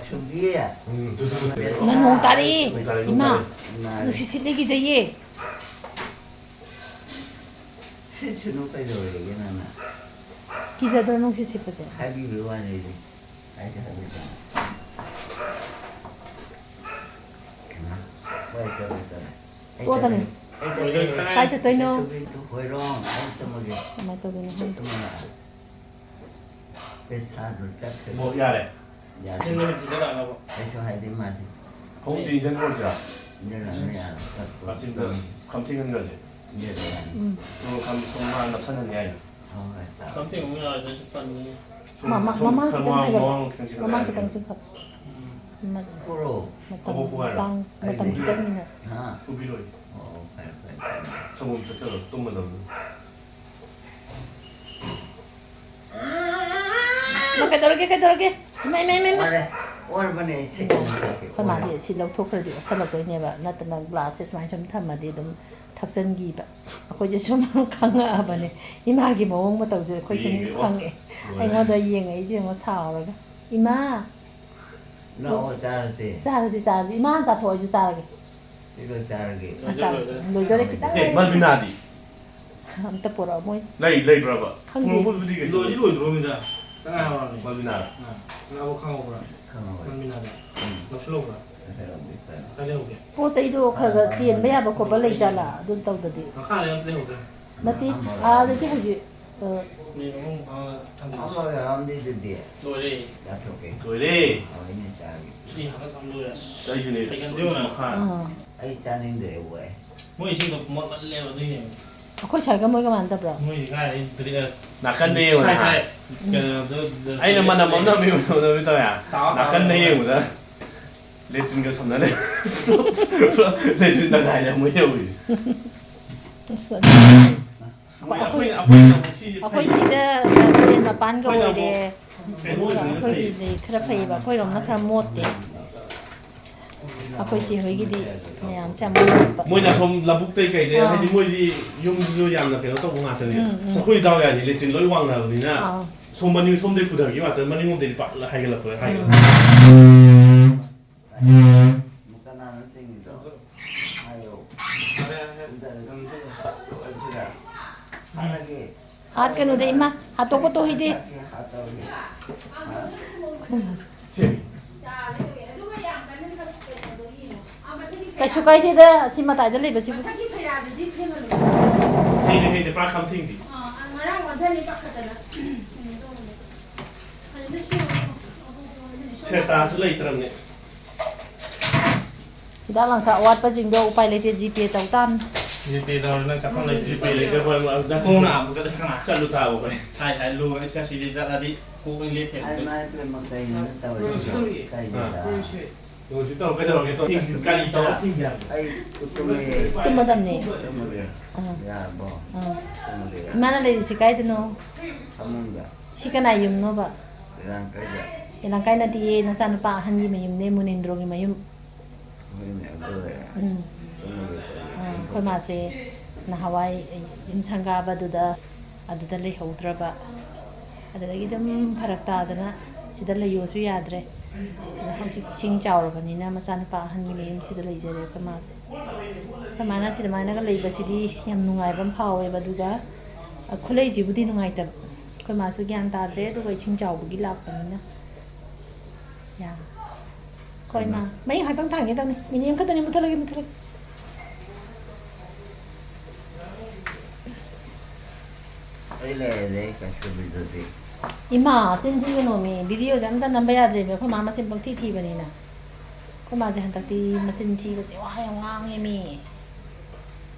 ꯎꯝ, ꯑꯗꯨꯁꯨ ꯏꯃꯥ, ꯅꯣꯡ ꯇꯥꯔꯛꯑꯦ꯫ ꯅꯣꯡ ꯇꯥꯔꯛꯑꯦ, ꯅꯣꯡ ꯏꯃꯥ, ꯇꯥꯔꯛꯑꯦ꯫ ꯏꯃꯥ꯫ ꯅꯨꯡꯁꯤꯠ ꯁꯤꯠꯂꯦ, ꯀꯤꯖꯩꯌꯦ꯫ ꯁꯤꯠꯁꯅꯨ ꯀꯩꯗꯧꯔꯒꯦ ꯅꯪꯅ? ꯀꯤꯖꯗ꯭ꯔꯣ ꯅꯨꯡꯁꯤꯠ ꯁꯤꯠꯄꯁꯦ? ꯍꯥꯏꯕꯤꯕꯩ ꯋꯥꯅꯤꯗꯤ꯫ ꯑꯩꯁꯨ ꯍꯥꯏꯕꯤꯗꯅ꯫ ꯍꯣꯏ, ꯆꯠꯂꯦ, ꯆꯠꯂꯦ꯫ ꯑꯩ ꯇꯣꯛꯑꯗꯝꯅꯤ꯫ ꯆꯠꯂꯦ꯫ ꯑꯩ ꯆꯠꯂꯦ꯫ ꯀꯥꯏ ꯆꯠꯇꯣꯏꯅꯣ? ꯍꯣꯏꯔꯣꯡ, ꯑꯩ ꯇꯨꯝꯃꯒꯦ꯫ ꯀꯃꯥꯏꯅ ꯇꯧꯗꯣꯏꯅꯣ ꯈꯪꯗꯦ꯫ ꯇꯨꯝꯃꯒ ꯄꯩꯁꯥꯗꯣ ꯆꯠꯈ꯭ꯔꯦ꯫ ꯑꯣ, ꯌꯥꯔꯦ꯫ ꯌꯥꯔꯦ꯫ ꯅꯪ ꯅꯨꯃꯤꯠ ꯊꯤꯖꯔꯛꯑꯅꯕ꯫ ꯑꯩꯁꯨ ꯍꯥꯏꯗꯤ ꯃꯥꯗꯤ꯫ ꯐꯃꯨꯡꯁꯤ ꯏꯟꯖꯟ ꯈꯣꯠꯁꯤꯔꯥ? ꯏꯟꯖꯟ ꯌꯥꯔꯦ꯫ ꯆꯠꯈ꯭ꯔꯣ꯫ ꯀꯥꯆꯤꯟꯗ ꯈꯝ ꯊꯦꯡꯍꯟꯈ꯭ꯔꯁꯦ꯫ ꯏꯟꯖꯟ ꯌꯥꯔꯦ꯫ ꯎꯝ꯫ ꯑꯗꯨꯒ ꯈꯝ ꯁꯣꯝ ꯃꯥ ꯅꯞꯁꯟꯍꯟ ꯌꯥꯏꯅ꯫ ꯍꯣꯏ, ꯍꯣꯏ, ꯇꯥ꯫ ꯀꯝꯇꯦꯛ ꯑꯃꯨꯛ ꯌꯥꯔꯣꯏꯗ, ꯁꯤ ꯄꯟꯕꯅꯤ꯫ ꯁꯨꯝ, ꯃꯃꯥ-, ꯁꯨꯝ ꯃꯃꯥꯡ ꯈꯔ ꯈꯤꯇꯪ ꯃꯃꯥꯡ, ꯍꯥꯏꯒꯠꯂꯣ꯫ ꯃꯃꯥꯡ ꯈꯤꯇꯪ ꯃꯃꯥꯡ ꯆꯤꯡꯈꯠꯂꯣ ꯈꯤꯇꯪ ꯍꯥꯏꯕꯅꯦ꯫ ꯆꯤꯡꯈꯠ-꯫ ꯎꯝ꯫ ꯃ-, ꯄꯨꯔꯛꯑꯣ꯫ ꯃꯇꯝ, ꯀꯕꯣꯛ ꯄꯨ ꯍꯥꯏꯔꯣ? ꯃꯇꯥꯡ, ꯃꯇꯝ ꯑꯩꯗꯤ ꯈꯤꯇꯪꯅꯤꯅ꯫ ꯍꯥ? ꯄꯨꯕꯤꯔꯣꯏ꯫ ꯑꯣ, ꯐꯔꯦ, ꯐꯔꯦ, ꯐꯔꯦ꯫ ꯁꯪꯒꯣꯝ ꯊꯛꯆꯜꯂꯣ, ꯇꯨꯝꯃꯗꯕꯅꯤ꯫ ꯃꯥ ꯀꯩꯗꯧꯔꯒꯦ, ꯀꯩꯗꯧꯔꯒꯦ? ꯏꯃꯥ, ꯏꯃꯥ, ꯏꯃꯥ, ꯏꯃꯥ꯫ ꯑꯣꯔꯦ, ꯑꯣꯔꯕꯅꯦ, ꯑꯩ ꯊꯛꯀꯦ, ꯊꯛꯀꯦ, ꯑꯩꯈꯣꯏ ꯃꯥꯗꯤ ꯑꯣꯔꯦ꯫ ꯁꯤ ꯂꯧꯊꯣꯛꯈ꯭ꯔꯗꯤ ꯑꯣꯠꯁꯜꯂꯛꯇꯣꯏꯅꯦꯕ, ꯅꯠꯇꯅ ꯒ꯭ꯂꯥꯁꯁꯦ ꯁꯨꯃꯥꯏꯅ ꯁꯨꯝ ꯊꯝꯃꯗꯤ ꯑꯗꯨꯝ ꯊꯛꯆꯟꯈꯤꯕ꯫ ꯑꯩꯈꯣꯏꯁꯦ ꯁꯨꯝ ꯈꯪꯉꯛꯑꯕꯅꯦ꯫ ꯏꯃꯥꯒꯤ ꯃꯑꯣꯡ ꯃꯇꯧꯁꯦ ꯑꯩꯈꯣꯏ ꯁꯨꯝ ꯌꯦꯡꯉꯦ, ꯑꯣ, ꯈꯪꯉꯛꯑꯦ꯫ ꯂꯣꯏꯔꯦ꯫ ꯑꯩꯉꯣꯟꯗ ꯌꯦꯡꯉꯛꯏꯁꯦ ꯌꯦꯡꯉꯣ, ꯁꯥꯎꯔꯒ꯫ "ꯏꯃꯥ!" ꯂꯥꯛꯑꯣ, ꯆꯥꯔꯁꯦ꯫ ꯆꯥꯔꯁꯤ, ꯆꯥꯔꯁꯤ꯫ ꯏꯃꯥ ꯍꯥꯟꯅ ꯆꯥꯊꯣꯛꯑꯣ, ꯑꯩꯁꯨ ꯆꯥꯔꯒꯦ꯫ ꯁꯤꯗ ꯆꯥꯔꯒꯦ꯫ ꯑꯆꯥ, ꯂꯣꯏꯗꯣꯔꯦ, ꯈꯤꯇꯪ ꯑꯦ, ꯂꯩꯔꯦ꯫ ꯃꯜꯕꯤꯅꯥꯗꯤ? ꯑꯝꯇ ꯄꯨꯔꯛꯑꯣ, ꯃꯣꯏ꯫ ꯂꯩ-, ꯂꯩꯕ꯭ꯔꯕ? ꯈꯪꯗꯦ꯫ ꯄꯨꯔꯛꯑꯣ, ꯑꯗꯨꯗꯤ ꯀꯩꯁꯨ꯫ ꯂꯣꯏꯗꯤ ꯂꯣꯏꯗ꯭ꯔꯣꯃꯤꯗ꯫ ꯇꯉꯥꯏ ꯐꯗꯕꯅꯤ꯫ ꯃꯜꯕꯤꯅꯥ꯫ ꯑꯥ, ꯉꯥꯕꯨ ꯈꯪꯍꯧꯕ꯭ꯔꯥ? ꯈꯪꯍꯧꯋꯦ꯫ ꯃꯜꯕꯤꯅꯥꯗ꯫ ꯎꯝ꯫ ꯂꯧꯁꯤꯜꯍꯧꯕ꯭ꯔꯥ? ꯂꯧꯁꯤꯜꯍꯧꯗꯦ꯫ ꯀꯥꯏ ꯂꯩꯍꯧꯒꯦ? ꯄꯣꯠ ꯆꯩꯗꯣ ꯈꯔ ꯈꯔ ꯆꯦꯟꯕ ꯌꯥꯕ ꯈꯣꯠꯄ ꯂꯩ ꯖꯥꯠꯂꯥ? ꯑꯗꯨ ꯇꯧꯗꯗꯤ꯫ ꯃꯈꯥꯗ ꯑꯝꯇ ꯂꯩꯍꯧꯗ꯭ꯔꯦ꯫ ꯅꯠꯇꯦ, ꯑꯥꯗꯗꯤ ꯍꯧꯖꯤꯛ, ꯑ, ꯃꯤꯅꯤꯠ ꯑꯍꯨꯝ ꯐꯥꯅ ꯊꯝꯖꯤꯜꯂꯁꯤ꯫ ꯑꯃ ꯌꯥꯎꯔꯝꯗꯦ ꯑꯗꯨꯗꯤ꯫ ꯂꯣꯏꯔꯦ꯫ ꯆꯥꯊꯣꯛꯀꯦ꯫ ꯂꯣꯏꯔꯦ꯫ ꯑꯣ, ꯑꯩꯅ ꯆꯥꯒꯦ꯫ ꯁꯤ ꯍꯥꯟꯅ ꯊꯝ ꯂꯣꯏꯔꯦ꯫ ꯑꯩꯁꯨꯅꯦ꯫ ꯂꯩꯒꯟꯗꯦ ꯌꯦꯡꯉꯨꯅ꯫ ꯃꯈꯥ꯫ ꯑꯥ꯫ ꯑꯩ ꯆꯥꯅꯤꯡꯗ꯭ꯔꯦ, ꯋꯥꯏ꯫ ꯃꯣꯏ ꯏꯁꯤꯡꯗꯣ ꯃꯣꯠꯃꯜꯂꯦꯕ, ꯑꯗꯨꯏꯅꯦꯕ꯫ ꯑꯩꯈꯣꯏ ꯁ꯭ꯋꯥꯏꯒ ꯃꯣꯏꯒ ꯃꯥꯟꯅꯗꯕ꯭ꯔꯣ? ꯃꯣꯏ ꯀꯥꯏ ꯗ꯭ꯔꯤ-, ꯑ, ꯅꯥꯀꯟꯗ ꯌꯦꯡꯉꯣ, ꯁꯥꯏ, ꯅꯥꯀꯟ꯫ ꯁꯥꯏ, ꯎꯝ꯫ ꯀꯩꯅꯣꯗꯣ, ꯗ-, ꯑꯩꯅ ꯃꯅꯝ ꯑꯃ ꯅꯝꯃꯤ ꯎꯅꯕ ꯇꯧꯋꯦ꯫ ꯇꯥꯎ, ꯅꯥꯀꯟꯗ ꯇꯥꯎ꯫ ꯌꯦꯡꯕꯗ ꯂꯦꯇ꯭ꯔꯤꯟꯒ ꯁꯝꯅ ꯂꯩ꯫ ꯂꯦꯇ꯭ꯔꯤꯟ ꯇꯪꯈꯥꯏꯅꯦ ꯃꯣꯏ ꯌꯧꯔꯤꯁꯦ꯫ ꯑꯁ, ꯑꯗꯨ ꯃꯣꯏ ꯑꯩꯈꯣꯏ, ꯑꯩꯈꯣꯏ, ꯑꯩꯈꯣꯏꯅ ꯑꯃꯨꯛ ꯁꯤ ꯑꯩꯈꯣꯏ ꯐꯩ꯫ ꯁꯤꯗ ꯇꯨꯔꯦꯜ ꯃꯄꯥꯟꯒ ꯑꯩꯈꯣꯏꯅ ꯑꯃꯨꯛ, ꯑꯣꯏꯔꯦ꯫ ꯀꯩꯅꯣ ꯑꯣꯏꯕꯅꯤꯅ ꯑꯩꯈꯣꯏꯒꯤꯗꯤ ꯐꯩ꯫ ꯈꯔ ꯐꯩꯌꯦꯕ, ꯑꯩꯈꯣꯏꯔꯣꯝꯅ ꯈꯔ ꯃꯣꯠꯇꯦ꯫ ꯑꯩꯈꯣꯏ ꯆꯦ ꯍꯣꯏꯒꯤꯗꯤ ꯃꯌꯥꯝꯁꯦ ꯌꯥꯝ ꯃꯣꯠꯄ꯫ ꯃꯣꯏꯅ ꯑꯁꯣꯝ ꯂꯧꯕꯨꯛꯇꯩ ꯀꯩꯗꯩ, ꯑꯥ꯫ ꯍꯥꯏꯗꯤ ꯃꯣꯏꯗꯤ ꯌꯨꯝꯗꯨꯁꯨ ꯌꯥꯝꯅ ꯀꯩꯅꯣ ꯇꯧꯕ ꯉꯥꯛꯇꯅꯤꯅ꯫ ꯎꯝ, ꯎꯝ꯫ ꯑꯁ, ꯑꯩꯈꯣꯏ ꯗꯥꯎ ꯌꯥꯗꯦ, ꯂꯦꯇ꯭ꯔꯤꯟ ꯂꯣꯏ ꯋꯥꯡꯅꯕꯅꯤꯅ꯫ ꯑꯥ꯫ ꯁꯣꯝ ꯃꯅꯤꯡ-, ꯁꯣꯝꯗꯩ ꯄꯨꯊꯈꯤꯕ ꯉꯥꯛꯇ, ꯃꯅꯤꯡꯂꯣꯝꯗꯩꯗꯤ ꯄꯥꯛ ꯍꯥꯏꯒꯠꯂꯛꯄ, ꯍꯥꯏꯒꯠꯂꯛꯄ꯫ ꯎꯝ꯫ ꯀꯅꯥꯅꯣ ꯆꯤꯡꯉꯤꯗꯣ? ꯍꯥꯏꯌꯣ꯫ ꯍꯥꯠꯀꯅꯨꯗ, ꯏꯃꯥ꯫ ꯍꯥꯠꯇꯣꯛꯄ ꯇꯣꯛꯏꯗꯤ꯫ ꯀꯩꯁꯨ ꯀꯥꯏꯗꯦꯗ, ꯑꯁꯤ ꯃꯇꯥꯏꯗ ꯂꯩꯕꯁꯤꯕꯨ꯫ ꯍꯩꯅꯦ, ꯍꯩꯅꯦ, ꯄꯨꯔꯥ ꯈꯝꯊꯦꯡꯗꯤ꯫ ꯁꯦꯇꯥꯁꯨ ꯂꯩꯇ꯭ꯔꯕꯅꯦ꯫ ꯍꯤꯗꯥꯛ ꯂꯥꯡꯊꯛ ꯑꯋꯥꯠꯄꯁꯤꯡꯗꯣ ꯎꯄꯥꯏ ꯂꯩꯇꯦ, ꯖꯤꯄꯦ ꯇꯧ ꯇꯥꯕꯅꯤ꯫ ꯖꯤꯄꯦ ꯇꯧꯔꯦ, ꯅꯪ ꯆꯠꯐꯝ ꯂꯩꯇ꯭ꯔꯦ꯫ ꯖꯤꯄꯦ ꯂꯩꯇ꯭ꯔꯦ, ꯍꯣꯏ, ꯍꯣꯏ, ꯅꯪ ꯈꯣꯡꯅ ꯑꯃꯨꯛ ꯆꯠꯂꯦ, ꯈꯪꯉꯕ? ꯆꯠꯂꯨ ꯇꯥꯕ, ꯍꯣꯏ꯫ ꯍꯥꯏ, ꯍꯥꯏ, ꯂꯨ, ꯑꯩꯁ ꯉꯁꯤꯗꯤ ꯆꯠꯂꯗꯤ ꯀꯣꯛ ꯂꯦꯞꯄꯦ꯫ ꯑꯩ ꯃꯥꯏ ꯄꯦꯝꯃ ꯀꯩꯅꯣ ꯇꯧꯔꯤꯁꯦ? ꯀꯩꯅꯣꯗ? ꯑꯥ꯫ ꯂꯣꯏꯁꯤ ꯇꯧ, ꯀꯩꯗꯧꯔꯒꯦ? ꯇꯧ-, ꯀꯔꯤ ꯇꯧꯔ ꯊꯤꯡꯒꯦ ꯍꯥꯏꯕ? ꯑꯩ ꯇꯨꯝꯃꯦ꯫ ꯇꯨꯝꯃꯗꯝꯅꯦ꯫ ꯇꯨꯝꯃꯒꯦ꯫ ꯑꯥ꯫ ꯌꯥꯔꯕꯣ? ꯑꯥ꯫ ꯇꯨꯝꯃꯒꯦ꯫ ꯏꯃꯥꯅ ꯂꯩꯔꯤꯁꯤ ꯀꯥꯏꯗꯅꯣ? ꯐꯃꯨꯡꯗ꯫ ꯁꯤ ꯀꯅꯥꯏ ꯌꯨꯝꯅꯣꯕ? ꯏꯔꯥꯡ ꯀꯩꯗ꯫ ꯏꯔꯥꯡ ꯀꯥꯏ ꯅꯠꯇꯤꯌꯦ, ꯅꯆꯥꯅꯨꯄꯥ ꯑꯍꯟꯒꯤ ꯃꯌꯨꯝꯅꯦ, ꯃꯨꯅꯤꯟꯗ꯭ꯔꯣꯒꯤ ꯃꯌꯨꯝ꯫ ꯍꯣꯏꯅꯦ, ꯑꯗꯨ ꯑꯣꯏꯔꯦ꯫ ꯎꯝ꯫ ꯇꯨꯝꯃꯒꯦ ꯇꯧꯔꯤ꯫ ꯑꯥ, ꯑꯩꯈꯣꯏ ꯃꯥꯁꯦ ꯅꯍꯥꯟꯋꯥꯏ ꯌꯨꯝ ꯁꯪꯒꯥꯕꯗꯨꯗ ꯑꯗꯨꯗ ꯂꯩꯍꯧꯗ꯭ꯔꯕ꯫ ꯑꯗꯨꯗꯒꯤ ꯑꯗꯨꯝ ꯐꯔꯛ ꯇꯥꯗꯅ ꯁꯤꯗ ꯂꯩꯌꯣꯁꯨ ꯌꯥꯗ꯭ꯔꯦ꯫ ꯑꯗ ꯍꯧꯖꯤꯛ ꯏꯁꯤꯡ ꯆꯥꯎꯔꯕꯅꯤꯅ ꯃꯆꯥꯅꯨꯄꯥ ꯑꯍꯟꯒꯤ ꯃꯌꯨꯝꯁꯤꯗ ꯂꯩꯖꯔꯦ ꯑꯩꯈꯣꯏ ꯃꯥꯁꯦ꯫ ꯑꯩꯈꯣꯏ ꯃꯥꯅ ꯁꯤꯗꯃꯥꯏꯅꯒ ꯂꯩꯕꯁꯤꯗꯤ ꯌꯥꯝ ꯅꯨꯡꯉꯥꯏꯕ ꯑꯃ ꯐꯥꯎꯋꯦꯕ꯫ ꯑꯗꯨꯒ, ꯑ, ꯈꯨꯂꯩꯁꯤꯕꯨꯗꯤ ꯅꯨꯡꯉꯥꯏꯇꯕ꯫ ꯑꯩꯈꯣꯏ ꯃꯥꯁꯨ ꯒ꯭ꯌꯥꯟ ꯇꯥꯗ꯭ꯔꯦ, ꯑꯗꯨꯒ ꯏꯁꯤꯡ ꯆꯥꯎꯕꯒꯤ ꯂꯥꯛꯄꯅꯤꯅ꯫ ꯌꯥ꯫ ꯑꯩꯈꯣꯏ ꯃꯥ, ꯃꯩ ꯉꯥꯏꯍꯥꯛꯇꯪ ꯊꯥꯡꯒꯦ ꯇꯧꯅꯤ꯫ ꯃꯤꯅꯤꯠ ꯑꯃꯈꯛꯇꯅꯤ, ꯃꯨꯠꯊꯠꯂꯒꯦ, ꯃꯨꯠꯊꯠꯂꯒꯦ꯫ ꯑꯩ ꯂꯩꯔꯗꯤ ꯑꯩ ꯀꯩꯁꯨ ꯂꯨꯖꯗꯦ꯫ ꯏꯃꯥ, ꯆꯤꯟ ꯊꯤꯒꯅꯣꯃꯤ꯫ ꯚꯤꯗꯤꯑꯣꯁꯦ ꯑꯝꯇ ꯅꯝꯕ ꯌꯥꯗ꯭ꯔꯦꯃꯤ꯫ ꯑꯩꯈꯣꯏ ꯃꯥ ꯃꯆꯤꯟ ꯄꯪꯊꯤ ꯊꯤꯕꯅꯤꯅ꯫ ꯑꯩꯈꯣꯏ ꯃꯥꯁꯦ ꯍꯟꯗꯛꯇꯤ ꯃꯆꯤꯟ ꯊꯤꯕꯁꯦ ꯋꯥ ꯌꯥꯝ ꯉꯥꯡꯉꯦꯃꯤ꯫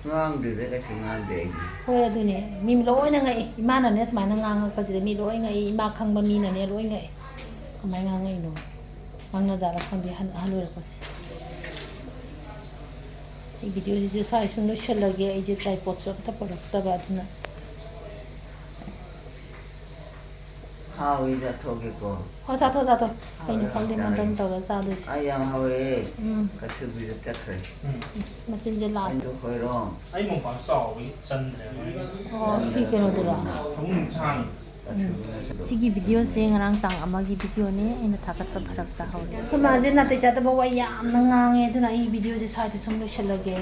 ꯉꯥꯡꯗꯦꯗ, ꯀꯩꯁꯨ ꯉꯥꯡꯗꯦ ꯑꯩꯗꯤ꯫ ꯍꯣꯏ, ꯑꯗꯨꯅꯦ꯫ ꯃꯤ ꯂꯣꯏꯅ ꯉꯛꯏ꯫ ꯏꯃꯥꯅꯅꯦ ꯁꯨꯃꯥꯏꯅ ꯉꯥꯡꯉꯛꯄꯁꯤꯗ ꯃꯤ ꯂꯣꯏ ꯉꯛꯏ꯫ ꯏꯃꯥ ꯈꯪꯕ ꯃꯤꯅꯅꯦ ꯂꯣꯏ ꯉꯛꯏ꯫ ꯀꯃꯥꯏꯅ ꯉꯥꯡꯉꯛꯏꯅꯣ? ꯉꯥꯡꯅꯖꯥꯠꯂ ꯈꯪꯗꯦ, ꯑꯍꯟ, ꯑꯍꯜ ꯑꯣꯏꯔꯛꯄꯁꯦ꯫ ꯑꯩ ꯚꯤꯗꯤꯑꯣꯁꯤꯁꯨ ꯁ꯭ꯋꯥꯏ ꯁꯨꯝ ꯂꯣꯏꯁꯤꯜꯂꯒꯦ꯫ ꯑꯩꯁꯦ ꯇ꯭ꯔꯥꯏꯄꯣꯠꯁꯨ ꯑꯝꯇ ꯄꯨꯔꯛꯇꯕ, ꯑꯗꯨꯅ꯫ ꯍꯥꯎꯏ, ꯆꯥꯊꯣꯛꯀꯦꯀꯣ꯫ ꯍꯣ, ꯆꯥꯊꯣꯛ, ꯆꯥꯊꯣꯛ꯫ ꯀꯩꯅꯣ ꯈꯪꯗꯦ, ꯃꯟꯇꯟ ꯇꯧꯔ ꯆꯥꯗꯣꯏꯁꯦ꯫ ꯑꯩ ꯌꯥꯝ ꯍꯥꯎꯋꯦ꯫ ꯎꯝ꯫ ꯀꯁꯨꯕꯤꯗ ꯆꯠꯈ꯭ꯔꯦ꯫ ꯑꯁ, ꯃꯆꯤꯟꯁꯦ ꯂꯥꯁ꯫ ꯑꯩꯗꯣ ꯈꯣꯏꯔꯣ꯫ ꯑꯩ ꯃꯣꯝꯄꯥꯛ ꯆꯥꯎꯕꯒꯤ ꯆꯟꯗ꯭ꯔꯦ꯫ ꯑꯣ, ꯁꯤ ꯀꯩꯅꯣꯗꯨꯔꯣ? ꯐꯃꯨꯡ ꯁꯥꯡꯉꯤ꯫ ꯀꯁꯨꯕꯤꯅ ꯁꯤꯒꯤ ꯚꯤꯗꯤꯑꯣꯁꯦ ꯉꯔꯥꯡ ꯇꯥꯡ ꯑꯃꯒꯤ ꯚꯤꯗꯤꯑꯣꯅꯦ, ꯑꯩꯅ ꯊꯥꯒꯠꯄ ꯐꯔꯛ ꯇꯥꯍꯧꯔꯦ꯫ ꯑꯩꯈꯣꯏ ꯃꯥꯁꯦ ꯅꯥꯇꯩ ꯆꯥꯗꯕ ꯋꯥ ꯌꯥꯝꯅ ꯉꯥꯡꯉꯦ, ꯑꯗꯨꯅ ꯑꯩ ꯚꯤꯗꯤꯑꯣꯁꯦ ꯁ꯭ꯋꯥꯏꯗ ꯁꯨꯝ ꯂꯣꯏꯁꯤꯜꯂꯒꯦ꯫